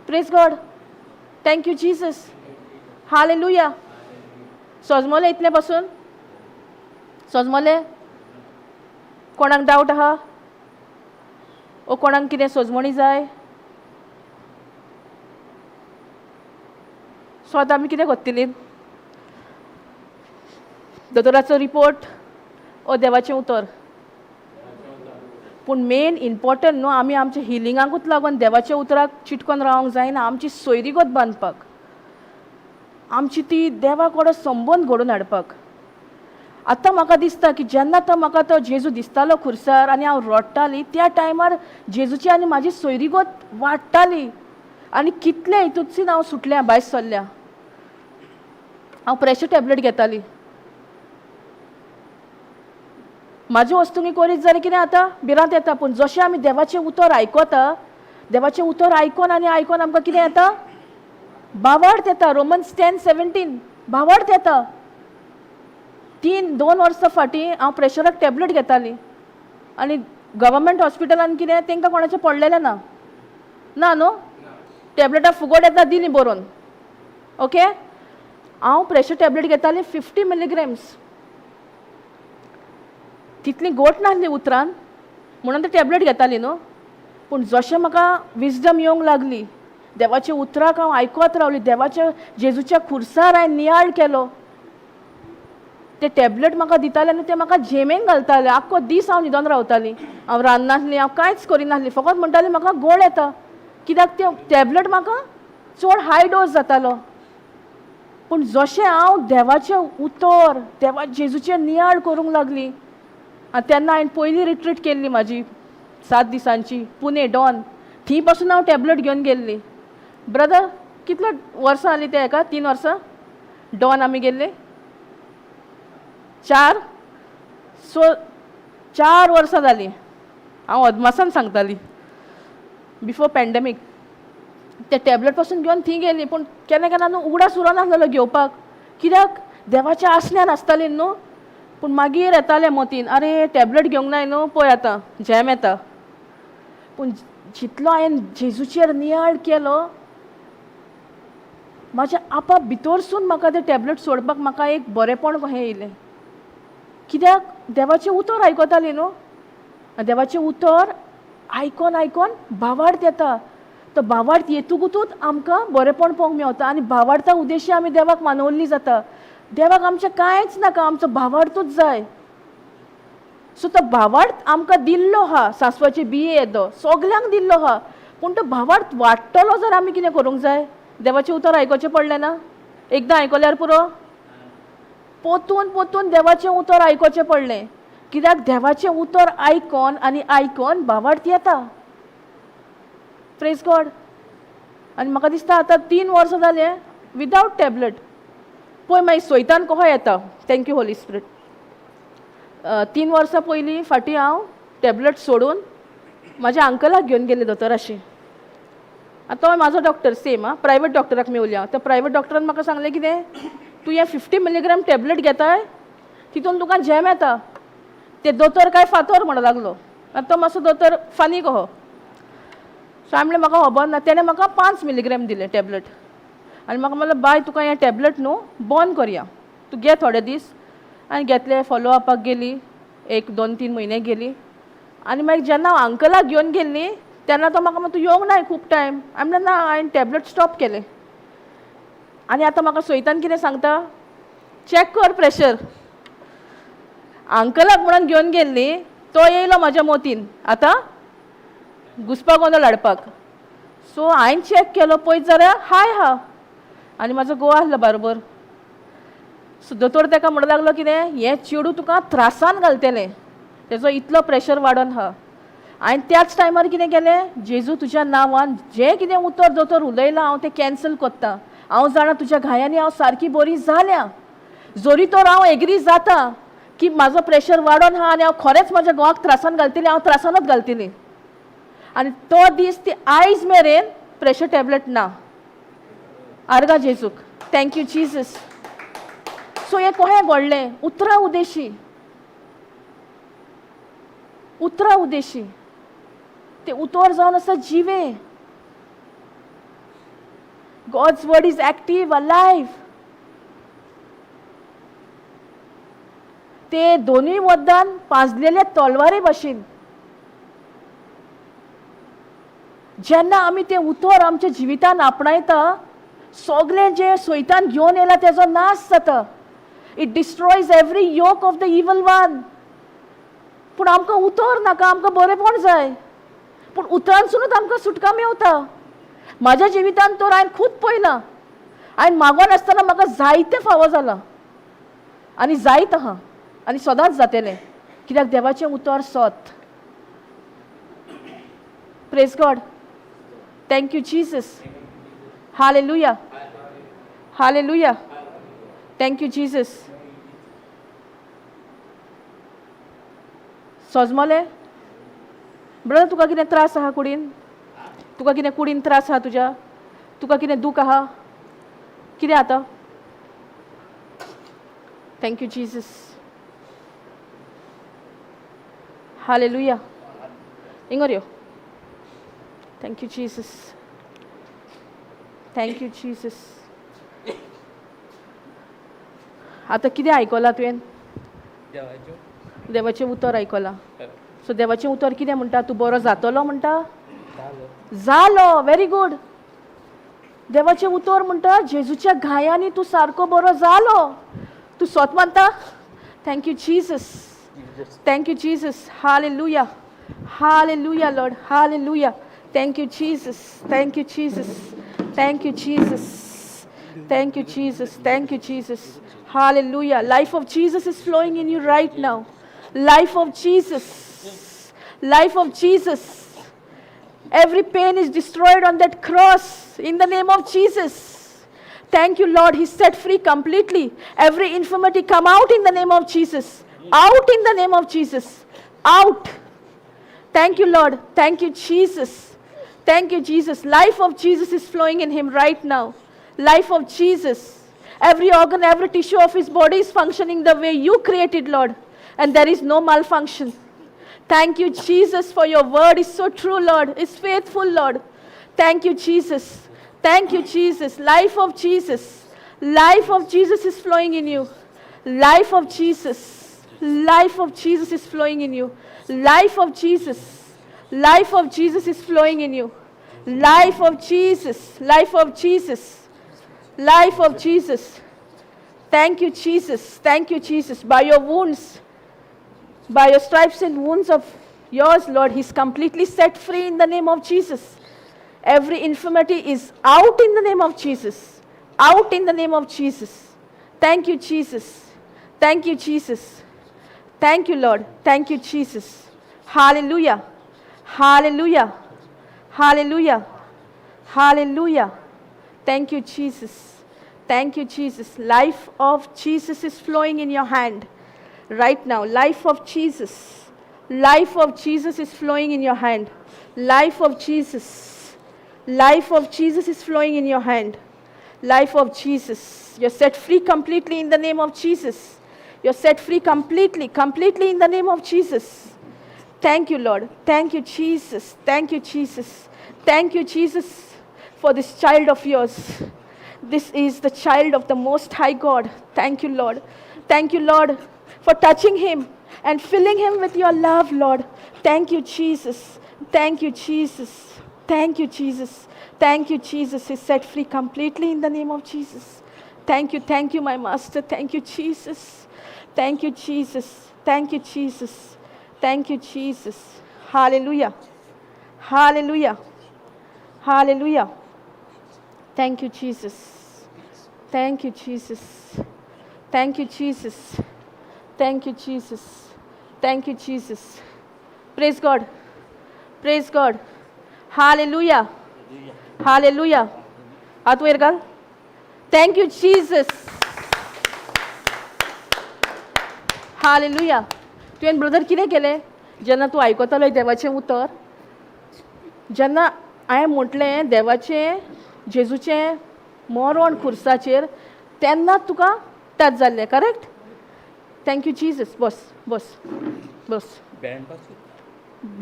Praise God. Thank you Jesus. Hallelujah. सजमलें इतलें पासून? सजमलें? कोणाक डावट आहा? ओ कोणाक कितें सजमणी जाय? सो आतां आमी कितें करतली? दोतोराचो रिपोर्ट ओ देवाचें उतर? पूण मेन इम्पोर्टंट न्हू, आमी आमच्या हिलिंगाकूच लागून देवाच्या उतराक चिटकोन रावंक जायना. आमची सोयरीगत बांदपाक, आमची ती देवा कडेन संबंद घडोवन हाडपाक. आतां म्हाका दिसता की जेन्ना तो म्हाका तो जेजू दिसतालो खुर्सार आनी हांव रडटाली, त्या टायमार जेजूची आनी म्हाजी सोयरीगत वाडटाली. आनी कितले हितूंतसून हांव सुटलें, भायर सरल्या. हांव प्रेशर टॅबलेट घेताली. म्हाजे वस्तूंनी करीत जाल्यार कितें जाता, भिरांत येता. पूण जशें आमी देवाचें उतर आयकता, देवाचें उतर आयकोन आनी आयकोन आमकां कितें येता, बावार्थ येता. रोमन्स 10:17 बावार्थ येता. 3-2 वर्सां फाटीं हांव प्रेशराक टॅबलेट घेताली आनी गव्हर्मेंट हॉस्पिटलान कितें तांकां कोणाचें पडलेलें ना, ना न्हू, टॅबलेटां फुगट येता दिली बरोवन. ओके, हांव प्रेशर टॅबलेट घेताली 50 मिलीग्रॅम्स. तितली गोट नासली उतरान म्हणून ते टॅबलेट घेताली न्हू. पूण जशें म्हाका विजडम येवंक लागली, देवाच्या उतराक हांव आयकत रावली, देवाच्या जेजूच्या खुर्सार हांवें नियाळ केलो, ते टॅबलेट म्हाका दिताले आनी ते म्हाका झेमेन घालताले. आख्खो दीस हांव न्हिदोन रावतालीं, हांव रांदनासलीं, हांव कांयच करिनासलीं, फकत म्हणटालें म्हाका गोळ येता, कित्याक ते टॅबलेट म्हाका चड हाय डोज जातालो. पूण जशें हांव देवाचें उतर, देवा जेजूचें नियाळ करूंक लागली, आनी तेन्ना हांवें पयली रिट्रीट केल्ली म्हाजी 7 दिसांची पुणे डॉन, थंय पासून हांव टॅबलेट घेवन गेल्ली. ब्रदर कितलो वर्सां जालीं ते हेका, 3 वर्सां डॉन आमी गेल्ले, 4, सो 4 वर्सां जालीं. हांव अदमासान सांगताली बिफोर पॅन्डेमीक. ते टॅबलेट पासून घेवन थंय गेली, पूण केन्ना केन्ना न्हू उगडास उरनासलेलो घेवपाक, कित्याक देवाच्या आसण्यान आसताली न्हू. पूण मागीर येतालें मतीन, अरे टॅबलेट घेवंक नाय न्हू, पळय आतां झेम येता. पूण जितलो हांवें जेजूचेर नियाळ केलो, म्हाज्या आपाप भितरसून म्हाका ते टॅबलेट सोडपाक म्हाका एक बरेंपण कहें येयलें, कित्याक देवाचें उतर आयकताली न्हू. आनी देवाचें उतर आयकोन आयकोन भावार्थ येता, तो भावार्थ येतुकूच आमकां बरेंपण पळोवंक मेवता आनी भावार्था उद्देशी आमी देवाक मानवल्ली जाता. देवाक आमचें कांयच नाका, आमचो भावार्थूच जाय. सो तो भावार्थ आमकां दिल्लो आहा, सांसवाचे बिये येदो सगल्यांक दिल्लो आहा, पूण तो भावार्थ वाडटलो जर आमी कितें करूंक जाय, देवाचें उतर आयकोचें पडलें ना. एकदां आयकल्यार पुरो, पोतून पोतून देवाचें उतर आयकोचें पडलें, कित्याक देवाचें उतर आयकोन आनी आयकोन भावार्थ येता. Praise God. आनी म्हाका दिसता आतां 3 वर्सां जालें विदावट टॅबलेट. पळय मागीर सोयतान कसो येता. Thank you Holi spirit. 3 वर्सां पयलीं फाटीं हांव टॅबलेट सोडून म्हाज्या अंकलाक घेवन गेलें दोतोराशी. आतां तो म्हाजो डॉक्टर सेम आं, प्रायवेट डॉक्टराक मेवली हांव. त्या प्रायवेट डॉक्टरान म्हाका सांगलें कितें, तूं हें 50 मिलीग्राम टॅबलेट घेताय तितून तुका झेम येता. ते दोतोर काय फातोर म्हणूंक लागलो. आतां तो मातसो दोतोर फानी कहो. सो हांवें म्हणलें म्हाका खबर ना. तेणें म्हाका 5 मिलीग्राम दिलें टॅबलेट आनी म्हाका म्हणलें बाय तुका हें टॅबलेट न्हू बंद करया, तूं घे थोडे दीस. आनी घेतले, फॉलो अपाक गेली, 1 2 3 म्हयने गेली. आनी मागीर जेन्ना हांव अंकलाक घेवन गेल्ली तेन्ना तो म्हाका म्हणटा तूं येवंक नाय खूब टायम. हांवें म्हणलें ना, हांवें टॅबलेट स्टॉप केलें. आनी आतां म्हाका सोयतान कितें सांगता, चॅक कर प्रेशर. अंकलाक म्हणून घेवन गेल्ली, तो येयलो म्हाज्या मोतीन आतां घुसपा गोंदळ हाडपाक. सो हांवें चॅक केलो पळयत जाल्यार हाय हा, आनी म्हाजो घोव आसलो बरोबर. सो दोतोर ताका म्हणूंक लागलो कितें, हें चेडूं तुका त्रासान घालतलें, तेजो इतलो प्रेशर वाडोन आहा. हांवें त्याच टायमार कितें केलें, जेजू तुज्या नांवान जें कितें उतर दोतोर उलयलां हांव तें कॅन्सल कोत्ता. हांव जाणा तुज्या घायांनी हांव सारकी बरी जाल्या, जरी तर हांव एग्री जाता की म्हाजो प्रेशर वाडोन आहा आनी हांव खरेंच म्हाज्या घोवाक त्रासान घालतली, हांव त्रासानूच घालतली. आनी तो दीस ती आयज मेरेन प्रेशर टॅबलेट ना. आर्गा जेजूक, thank you Jesus. सो हें कोहें घडलें, उतरां उदेशी, उतरां उदेशी, तें उतर जावन आसा जिवें. God's word is active, alive. ते दोनूय मद्दान पाजलेले तलवारे भाशेन. जेन्ना आमी तें उतर आमच्या जिवितान आपणायता, सगळें जें सैतान घेवन येयला तेजो नाश जाता. It destroys every yoke of the evil one. पूण आमकां उतर नाका, आमकां बरेंपण जाय. पूण उतरांसुनूच आमकां सुटका मेवता. म्हाज्या जिवितान तर हांवें खूब पळयलां, हांवें मागोन आसतना म्हाका जायतें फावो जालां आनी जायत आहा आनी सदांच जातलें, कित्याक देवाचें उतर सत. Praise God, thank you Jesus. Hallelujah, hallelujah, thank you Jesus. सजमले brother, तुका कितें त्रास आहा कुडीन? तुका कितें कुडीन त्रास आहा तुज्या? तुका कितें दूख आहा? कितें आतां? Thank you Jesus. Hallelujah. Inger yo. Thank you Jesus, thank you Jesus. आतां कितें आयकलां तुवें? देवाचें उतर आयकलां. सो देवाचें उतर कितें म्हणटा? तूं बरो जातलो म्हणटा? जालो. Very good. देवाचें उतर म्हणटा जेजूच्या घायांनी तूं सारको बरो जालो. तूं सोत मानता? Thank you Jesus. Thank you Jesus. Hallelujah. Hallelujah Lord. Hallelujah. Thank you Jesus. Thank you Jesus. Thank you Jesus. Thank you Jesus. Thank you Jesus. Hallelujah. Life of Jesus is flowing in you right now. Life of Jesus. Life of Jesus. Every pain is destroyed on that cross in the name of Jesus. Thank you, Lord. He set free completely. Every infirmity come out in the name of Jesus. Out in the name of Jesus. Out. Thank you, Lord. Thank you, Jesus. Thank you, Jesus. Life of Jesus is flowing in him right now. Life of Jesus. Every organ, every tissue of his body is functioning the way you created, Lord. And there is no malfunction. Thank you, Jesus, for your word is so true, Lord. It's faithful, Lord. Thank you, Jesus. Thank you, Jesus. Life of Jesus. Life of Jesus is flowing in you. Life of Jesus. Life of Jesus is flowing in you. Life of Jesus. Life of Jesus is flowing in you. Life of Jesus. Life of Jesus. Life of Jesus. Thank you, Jesus. Thank you, Jesus. By your wounds, by your stripes and wounds of yours, Lord, he's completely set free in the name of Jesus. Every infirmity is out in the name of Jesus. Out in the name of Jesus. Thank you, Jesus. Thank you, Jesus. Thank you, Lord. Thank you, Jesus. Hallelujah. Hallelujah. Hallelujah. Hallelujah. Thank you, Jesus. Thank you, Jesus. Life of Jesus is flowing in your hand right now. Life of Jesus. Life of Jesus is flowing in your hand. Life of Jesus. Life of Jesus is flowing in your hand. Life of Jesus. You're set free completely in the name of Jesus. You're set free completely, completely in the name of Jesus. Thank you, Lord. Thank you, Jesus. Thank you, Jesus. Thank you, Jesus, for this child of yours. This is the child of the Most High God. Thank you, Lord. Thank you, Lord, for touching him and filling him with your love, Lord. Thank you, Jesus. Thank you, Jesus. Thank you, Jesus. Thank you, Jesus. He's set free completely in the name of Jesus. Thank you, my Master. Thank you, Jesus. Thank you, Jesus. Thank you, Jesus. Thank you, Jesus. Hallelujah. Hallelujah. Hallelujah. Thank you, Jesus. Thank you, Jesus. Thank you, Jesus. Thank you, Jesus. Thank you, Jesus. Praise God. Praise God. Hallelujah. Hallelujah. हात वयर घाल. Thank you, Jesus. Hallelujah. तुवें brother कितें केलें जेन्ना तूं आयकतालो देवाचें उतर, जेन्ना हांवें म्हटलें देवाचें जेजूचें मरण खुर्साचेर, तेन्ना तुका टच जाल्लें, करेक्ट? Thank you Jesus. बस बस बस. भेंड पासून.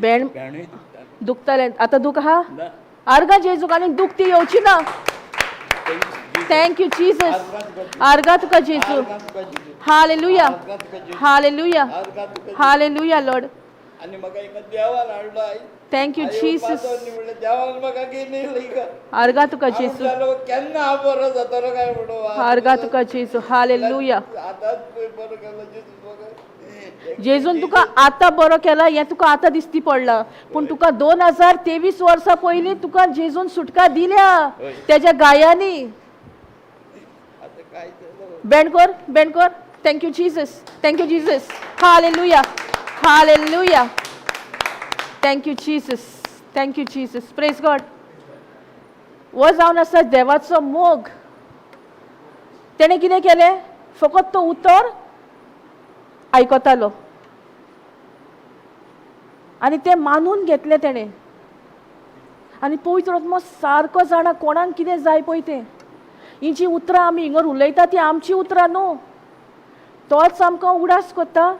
भेंड? भेंडूय दुखता. दुखतालें, आतां दूख आहा? ना. आर्गां जेजूक, आनी दूख ती येवची ना. Thank you Jesus. आर्गां तुका जेजू. Hallelujah. Hallelujah. Hallelujah Lord. आनी म्हाका एका देवान हाडलो आई. Thank you Jesus. म्हणलें देवान म्हाका घेवन येयलो. आर्गां तुका जेजू. केन्ना हांव बरो जातलो काय म्हणून. आर्गां तुका जेजू. हालेलुया. आतांच पळय बरो केलो जेजू म्हाका. जेजून तुका आतां बरो केला हें तुका आतां दिसती पडलां, पूण तुका 2023 वर्सां पयलीं तुका जेजून सुटका दिल्या तेज्या गायांनी. आतां काय जालें? बेंड कर, बेंड कर. Thank you Jesus. Thank you Jesus. Hallelujah. Hallelujah. Thank you Jesus. Thank you Jesus. Praise God. हो जावन आसा देवाचो मोग. तेणें कितें केलें? फकत तो उतर आयकतालो आनी तें मानून घेतलें तेणें. आनी पवित्र आत्मो सारको जाणा कोणाक कितें जाय पळय तें. ही जीं उतरां आमी हिंगर उलयता ती आमचीं उतरां न्हू. तोच आमकां उगडास करता,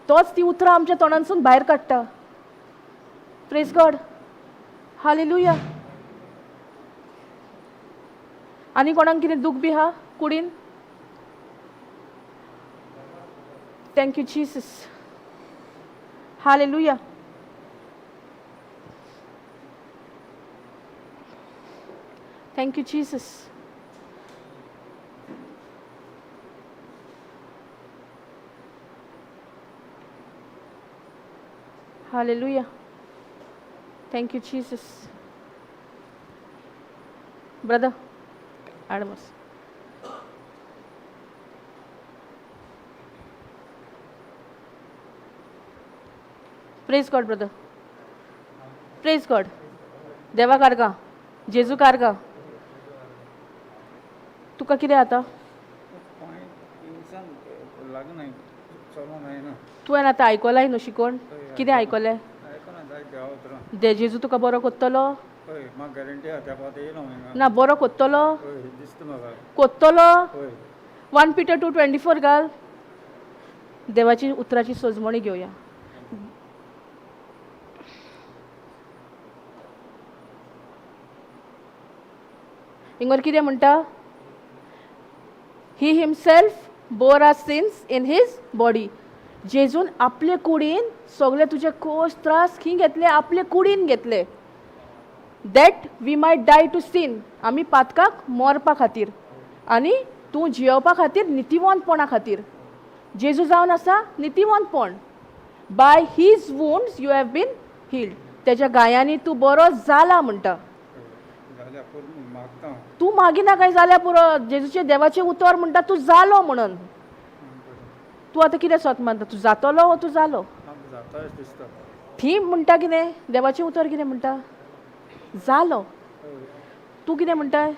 तोच ती उतरां आमच्या तोंडांसून भायर काडटा. Praise God. Hallelujah. आनी कोणाक कितें दूख बी आहा कुडीन? Thank you Jesus. Hallelujah. Thank you Jesus. Hallelujah. Thank you Jesus. Brother Adams. Praise God brother. Praise God. देवा कारगा, जेजू कारगा. तुका कितें जाता? लागना, चलोंक जायना. तुवें आतां आयकलाय न्हू शिकोण? कितें आयकलें? आयकना जाय देवा उतरां. दे जेजू तुका बरो कोत्तलो? हय, म्हाका गॅरंटी आहा, त्या पावत येयलो हांव हिंगा. ना, बरो कोत्तलो? हय, दिसता म्हाका. कोत्तलो? हय. 1 Peter 2:24 घाल. देवाची उतराची सोजमणी घेवया. हिंगर कितें म्हणटा? He himself bore our sins in his body. जेजून आपले कुडीन सगळे तुजे कोश त्रास खी घेतले, आपले कुडीन घेतले. That we might die to sin. आमी पातकाक मरपा खातीर आनी तूं जियोवपा खातीर, नितीवंतपणा खातीर. जेजू जावन आसा नितीवंतपण. By his wounds you have been healed. तेज्या गायांनी तूं बरो जाला म्हणटा. जाल्यार पुरो मागता हांव. तूं मागिना काय जाल्यार पुरो, जेजूचें देवाचें उतर म्हणटा तूं जालो म्हणून. तूं आतां कितें सोत मानता? तूं जातलो वो तूं जालो? म्हाका जाता अशें दिसता. थी म्हणटा कितें? देवाचें उतर कितें म्हणटा? जालो. तूं कितें म्हणटाय?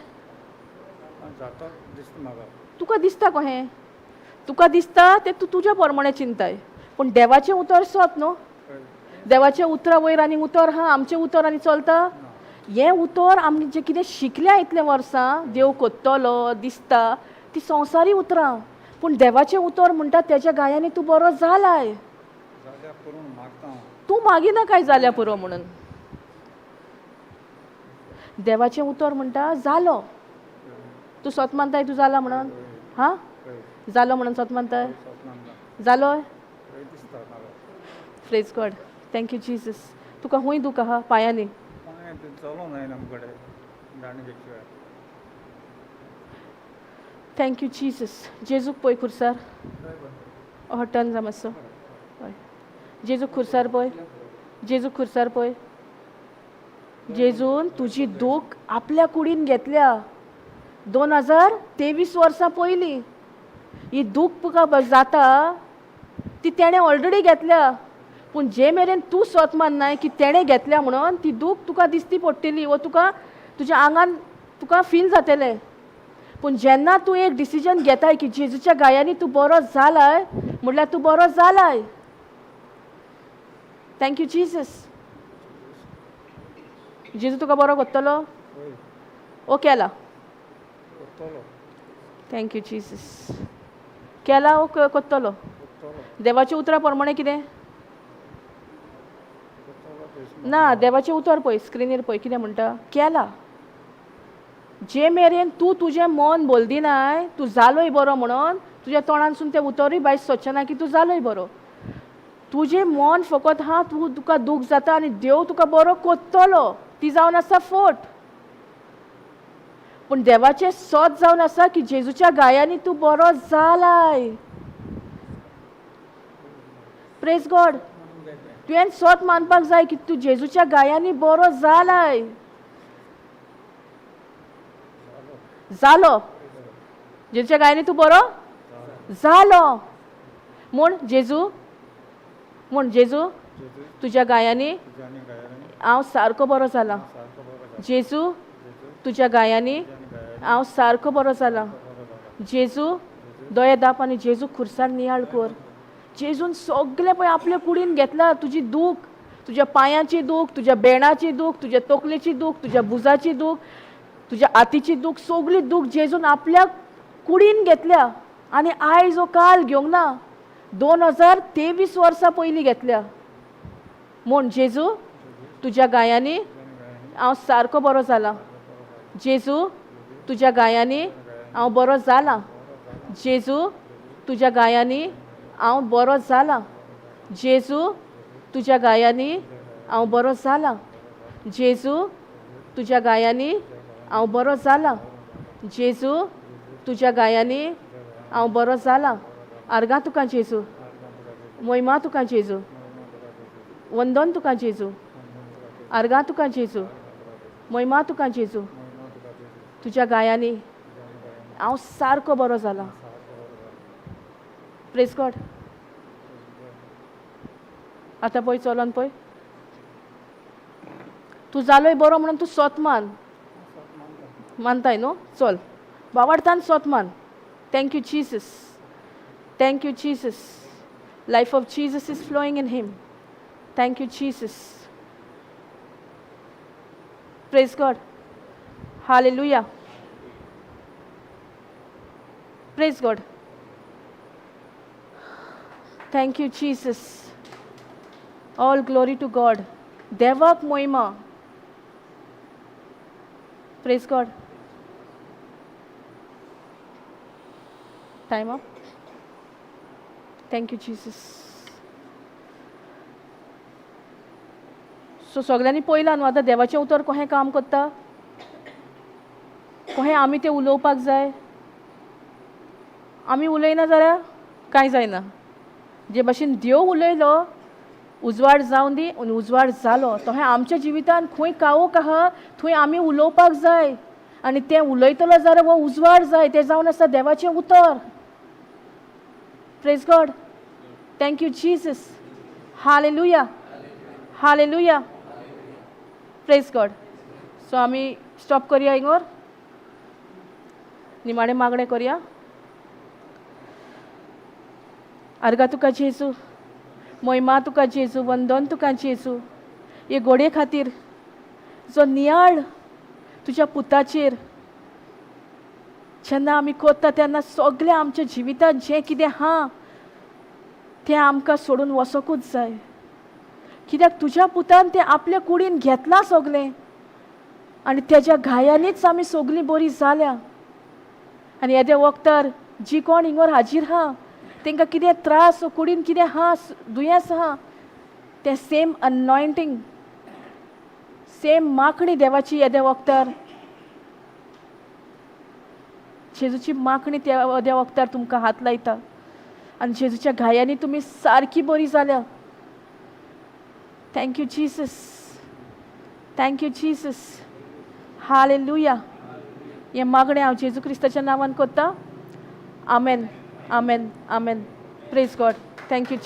जाता दिसता म्हाका. तुका दिसता कहें? तुका दिसता तें तूं तुज्या प्रमाणें चिंताय, पूण देवाचें उतर सोत न्हू. देवाचें उतरा वयर आनी उतर आहा, आमचें उतर आनी चलता. हें उतर आमी जें कितें शिकल्या इतलें वर्सां, देव कोत्तलो दिसता, ती संवसारी उतरां. पूण देवाचें उतर म्हणटा तेज्या गायांनी तूं बरो जालाय. जाल्यार पुरो मागता हांव. तूं मागिना काय जाल्यार पुरो म्हणून. देवाचें उतर म्हणटा जालो. तूं सोत मानताय तूं जाला म्हणून? हां, जालो म्हणून सोत मानताय? जालो? दिसता म्हाका. Praise God. Thank you Jesus. तुका खूंय दूख आहा? पांयांनी? चलोंक जायना आमकडे दांडे घेतल्या. Thank you Jesus. जेजूक पळय खुर्सार. हय, टर्न जा मातसो. हय, जेजूक खुर्सार पळय. जेजूक खुर्सार पळय. जेजून तुजी दूख आपल्या कुडीन घेतल्या 2023 वर्सां पयलीं. ही दूख तुका जाता ती तेणें ऑलरेडी घेतल्या, पूण जे मेरेन तूं सोत माननाय की तेणें घेतल्या म्हणून, ती दूख तुका दिसती पडटली वो तुका तुज्या आंगान तुका फील जातलें. पूण जेन्ना तूं एक डिसिजन घेताय की जेजूच्या गायांनी तूं बरो जालाय, म्हणल्यार तूं बरो जालाय. Thank you Jesus. जेजू तुका बरो कोत्तलो? ओ केला? Thank you Jesus. केला ओ कोत्तलो? देवाच्या उतरा प्रमाणें कितें ना? देवाचें उतर पळय, स्क्रिनीर पळय कितें म्हणटा. केला. जे मेरेन तूं तुजें मन बोलदिनाय तूं जालोय बरो म्हणून, तुज्या तोंडानसून तें उतरूय भायर सोदचें ना की तूं जालोय बरो. तुजें मन फकत हा तूं तुका दूख जाता आनी देव तुका बरो कोत्तलो, ती जावन आसा फोट. पूण देवाचें सोत जावन आसा की जेजूच्या गायांनी तूं बरो जालाय. Praise God. तुवें सोत मानपाक जाय की तूं जेजूच्या गायांनी बरो जालाय. जालो. जेजूच्या गायांनी तूं बरो जालो म्हूण जेजू, म्हूण जेजू तुज्या गायांनी हांव सारको बरो जाला. जेजू तुज्या गायांनी हांव सारको बरो जाला. जेजू दोळे दाप आनी जेजू खुर्सार नियाळ कर. जेजून सगळें पळय आपल्या कुडीन घेतला. तुजी दूख, तुज्या पांयांची दूख, तुज्या बेणाची दूख, तुज्या तकलेची दूख, तुज्या भुजाची दूख, तुज्या आतीची दूख, सगळी दूख जेजून आपल्या कुडीन घेतल्या. आनी आयज वो काल घेवंक ना, 2023 वर्सां पयलीं घेतल्या. म्हूण जेजू तुज्या गायांनी हांव सारको बरो जाला. जेजू तुज्या गायांनी हांव बरो जाला. जेजू तुज्या गायांनी हांव बरो जाला. जेजू तुज्या गायांनी हांव बरो जाला. जेजू तुज्या गायांनी हांव बरो जाला. जेजू तुज्या गायांनी हांव बरो जाला. आर्गां तुका जेजू, मोहिमा तुका जेजू. वंदन तुका जेजू, आर्गां तुका जेजू, महिमा तुका जेजू. तुज्या गायांनी हांव सारको बरो जाला. Praise God. आतां पळय, चलोन पळय, तूं जालोय बरो म्हणून तूं सोत मान. मानताय न्हू? चल, बावाडतान सोत मान. Thank you Jesus, thank you Jesus. Life of Jesus is flowing in him. Thank you Jesus. Praise God. Hallelujah. Praise God. Thank you Jesus. All glory to God. देवाक महिमा. Praise God. Time up. Thank you Jesus. So सगळ्यांनी पळयलां न्हू आतां देवाचें उतर कशें काम करता, कशें आमी तें उलोवपाक जाय. आमी उलयना जाल्यार कांय जायना. जे भाशेन देव उलयलो उजवाड जावन दी आनी उजवाड जालो, तशें आमच्या जिवितान खंय कावोक आहा थंय आमी उलोवपाक जाय. आनी तें उलयतलो जाल्यार हो उजवाड जाय, तें जावन आसा देवाचें उतर. Praise God. Thank you Jesus. Hallelujah, hallelujah. Praise God. So आमी स्टॉप करया हिंगर, निमाणें मागणें करया. आर्गां तुका जेजू, महिमा तुका जेजू, वंदन तुका जेजू. हे गोडये खातीर जो नियाळ तुज्या पुताचेर जेन्ना आमी करता तेन्ना सगळें आमच्या जिवितांत जें कितें आहा तें आमकां सोडून वचोकूच जाय. कित्याक तुज्या पुतान तें आपल्या कुडीन घेतलां सगळें आनी तेज्या घायांनीच आमी सगळीं बरीं जाल्या. आनी येद्या वखदार जी कोण हिंगर हाजीर आहा तांकां कितें त्रास कुडीन कितें आहा, दुयेंस आहा, तें सेम अनॉयंटींग, सेम मागणी देवाची येद्या वखदार, जेजूची मागणी त्या येद्या वखदार तुमकां हात लायता आनी जेजूच्या घायांनी तुमी सारकी बरी जाल्या. Thank you Jesus, thank you Jesus. Hallelujah. हें मागणें हांव जेजू क्रिस्ताच्या नांवान करता. Amen, amen, amen. Praise God. Thank you.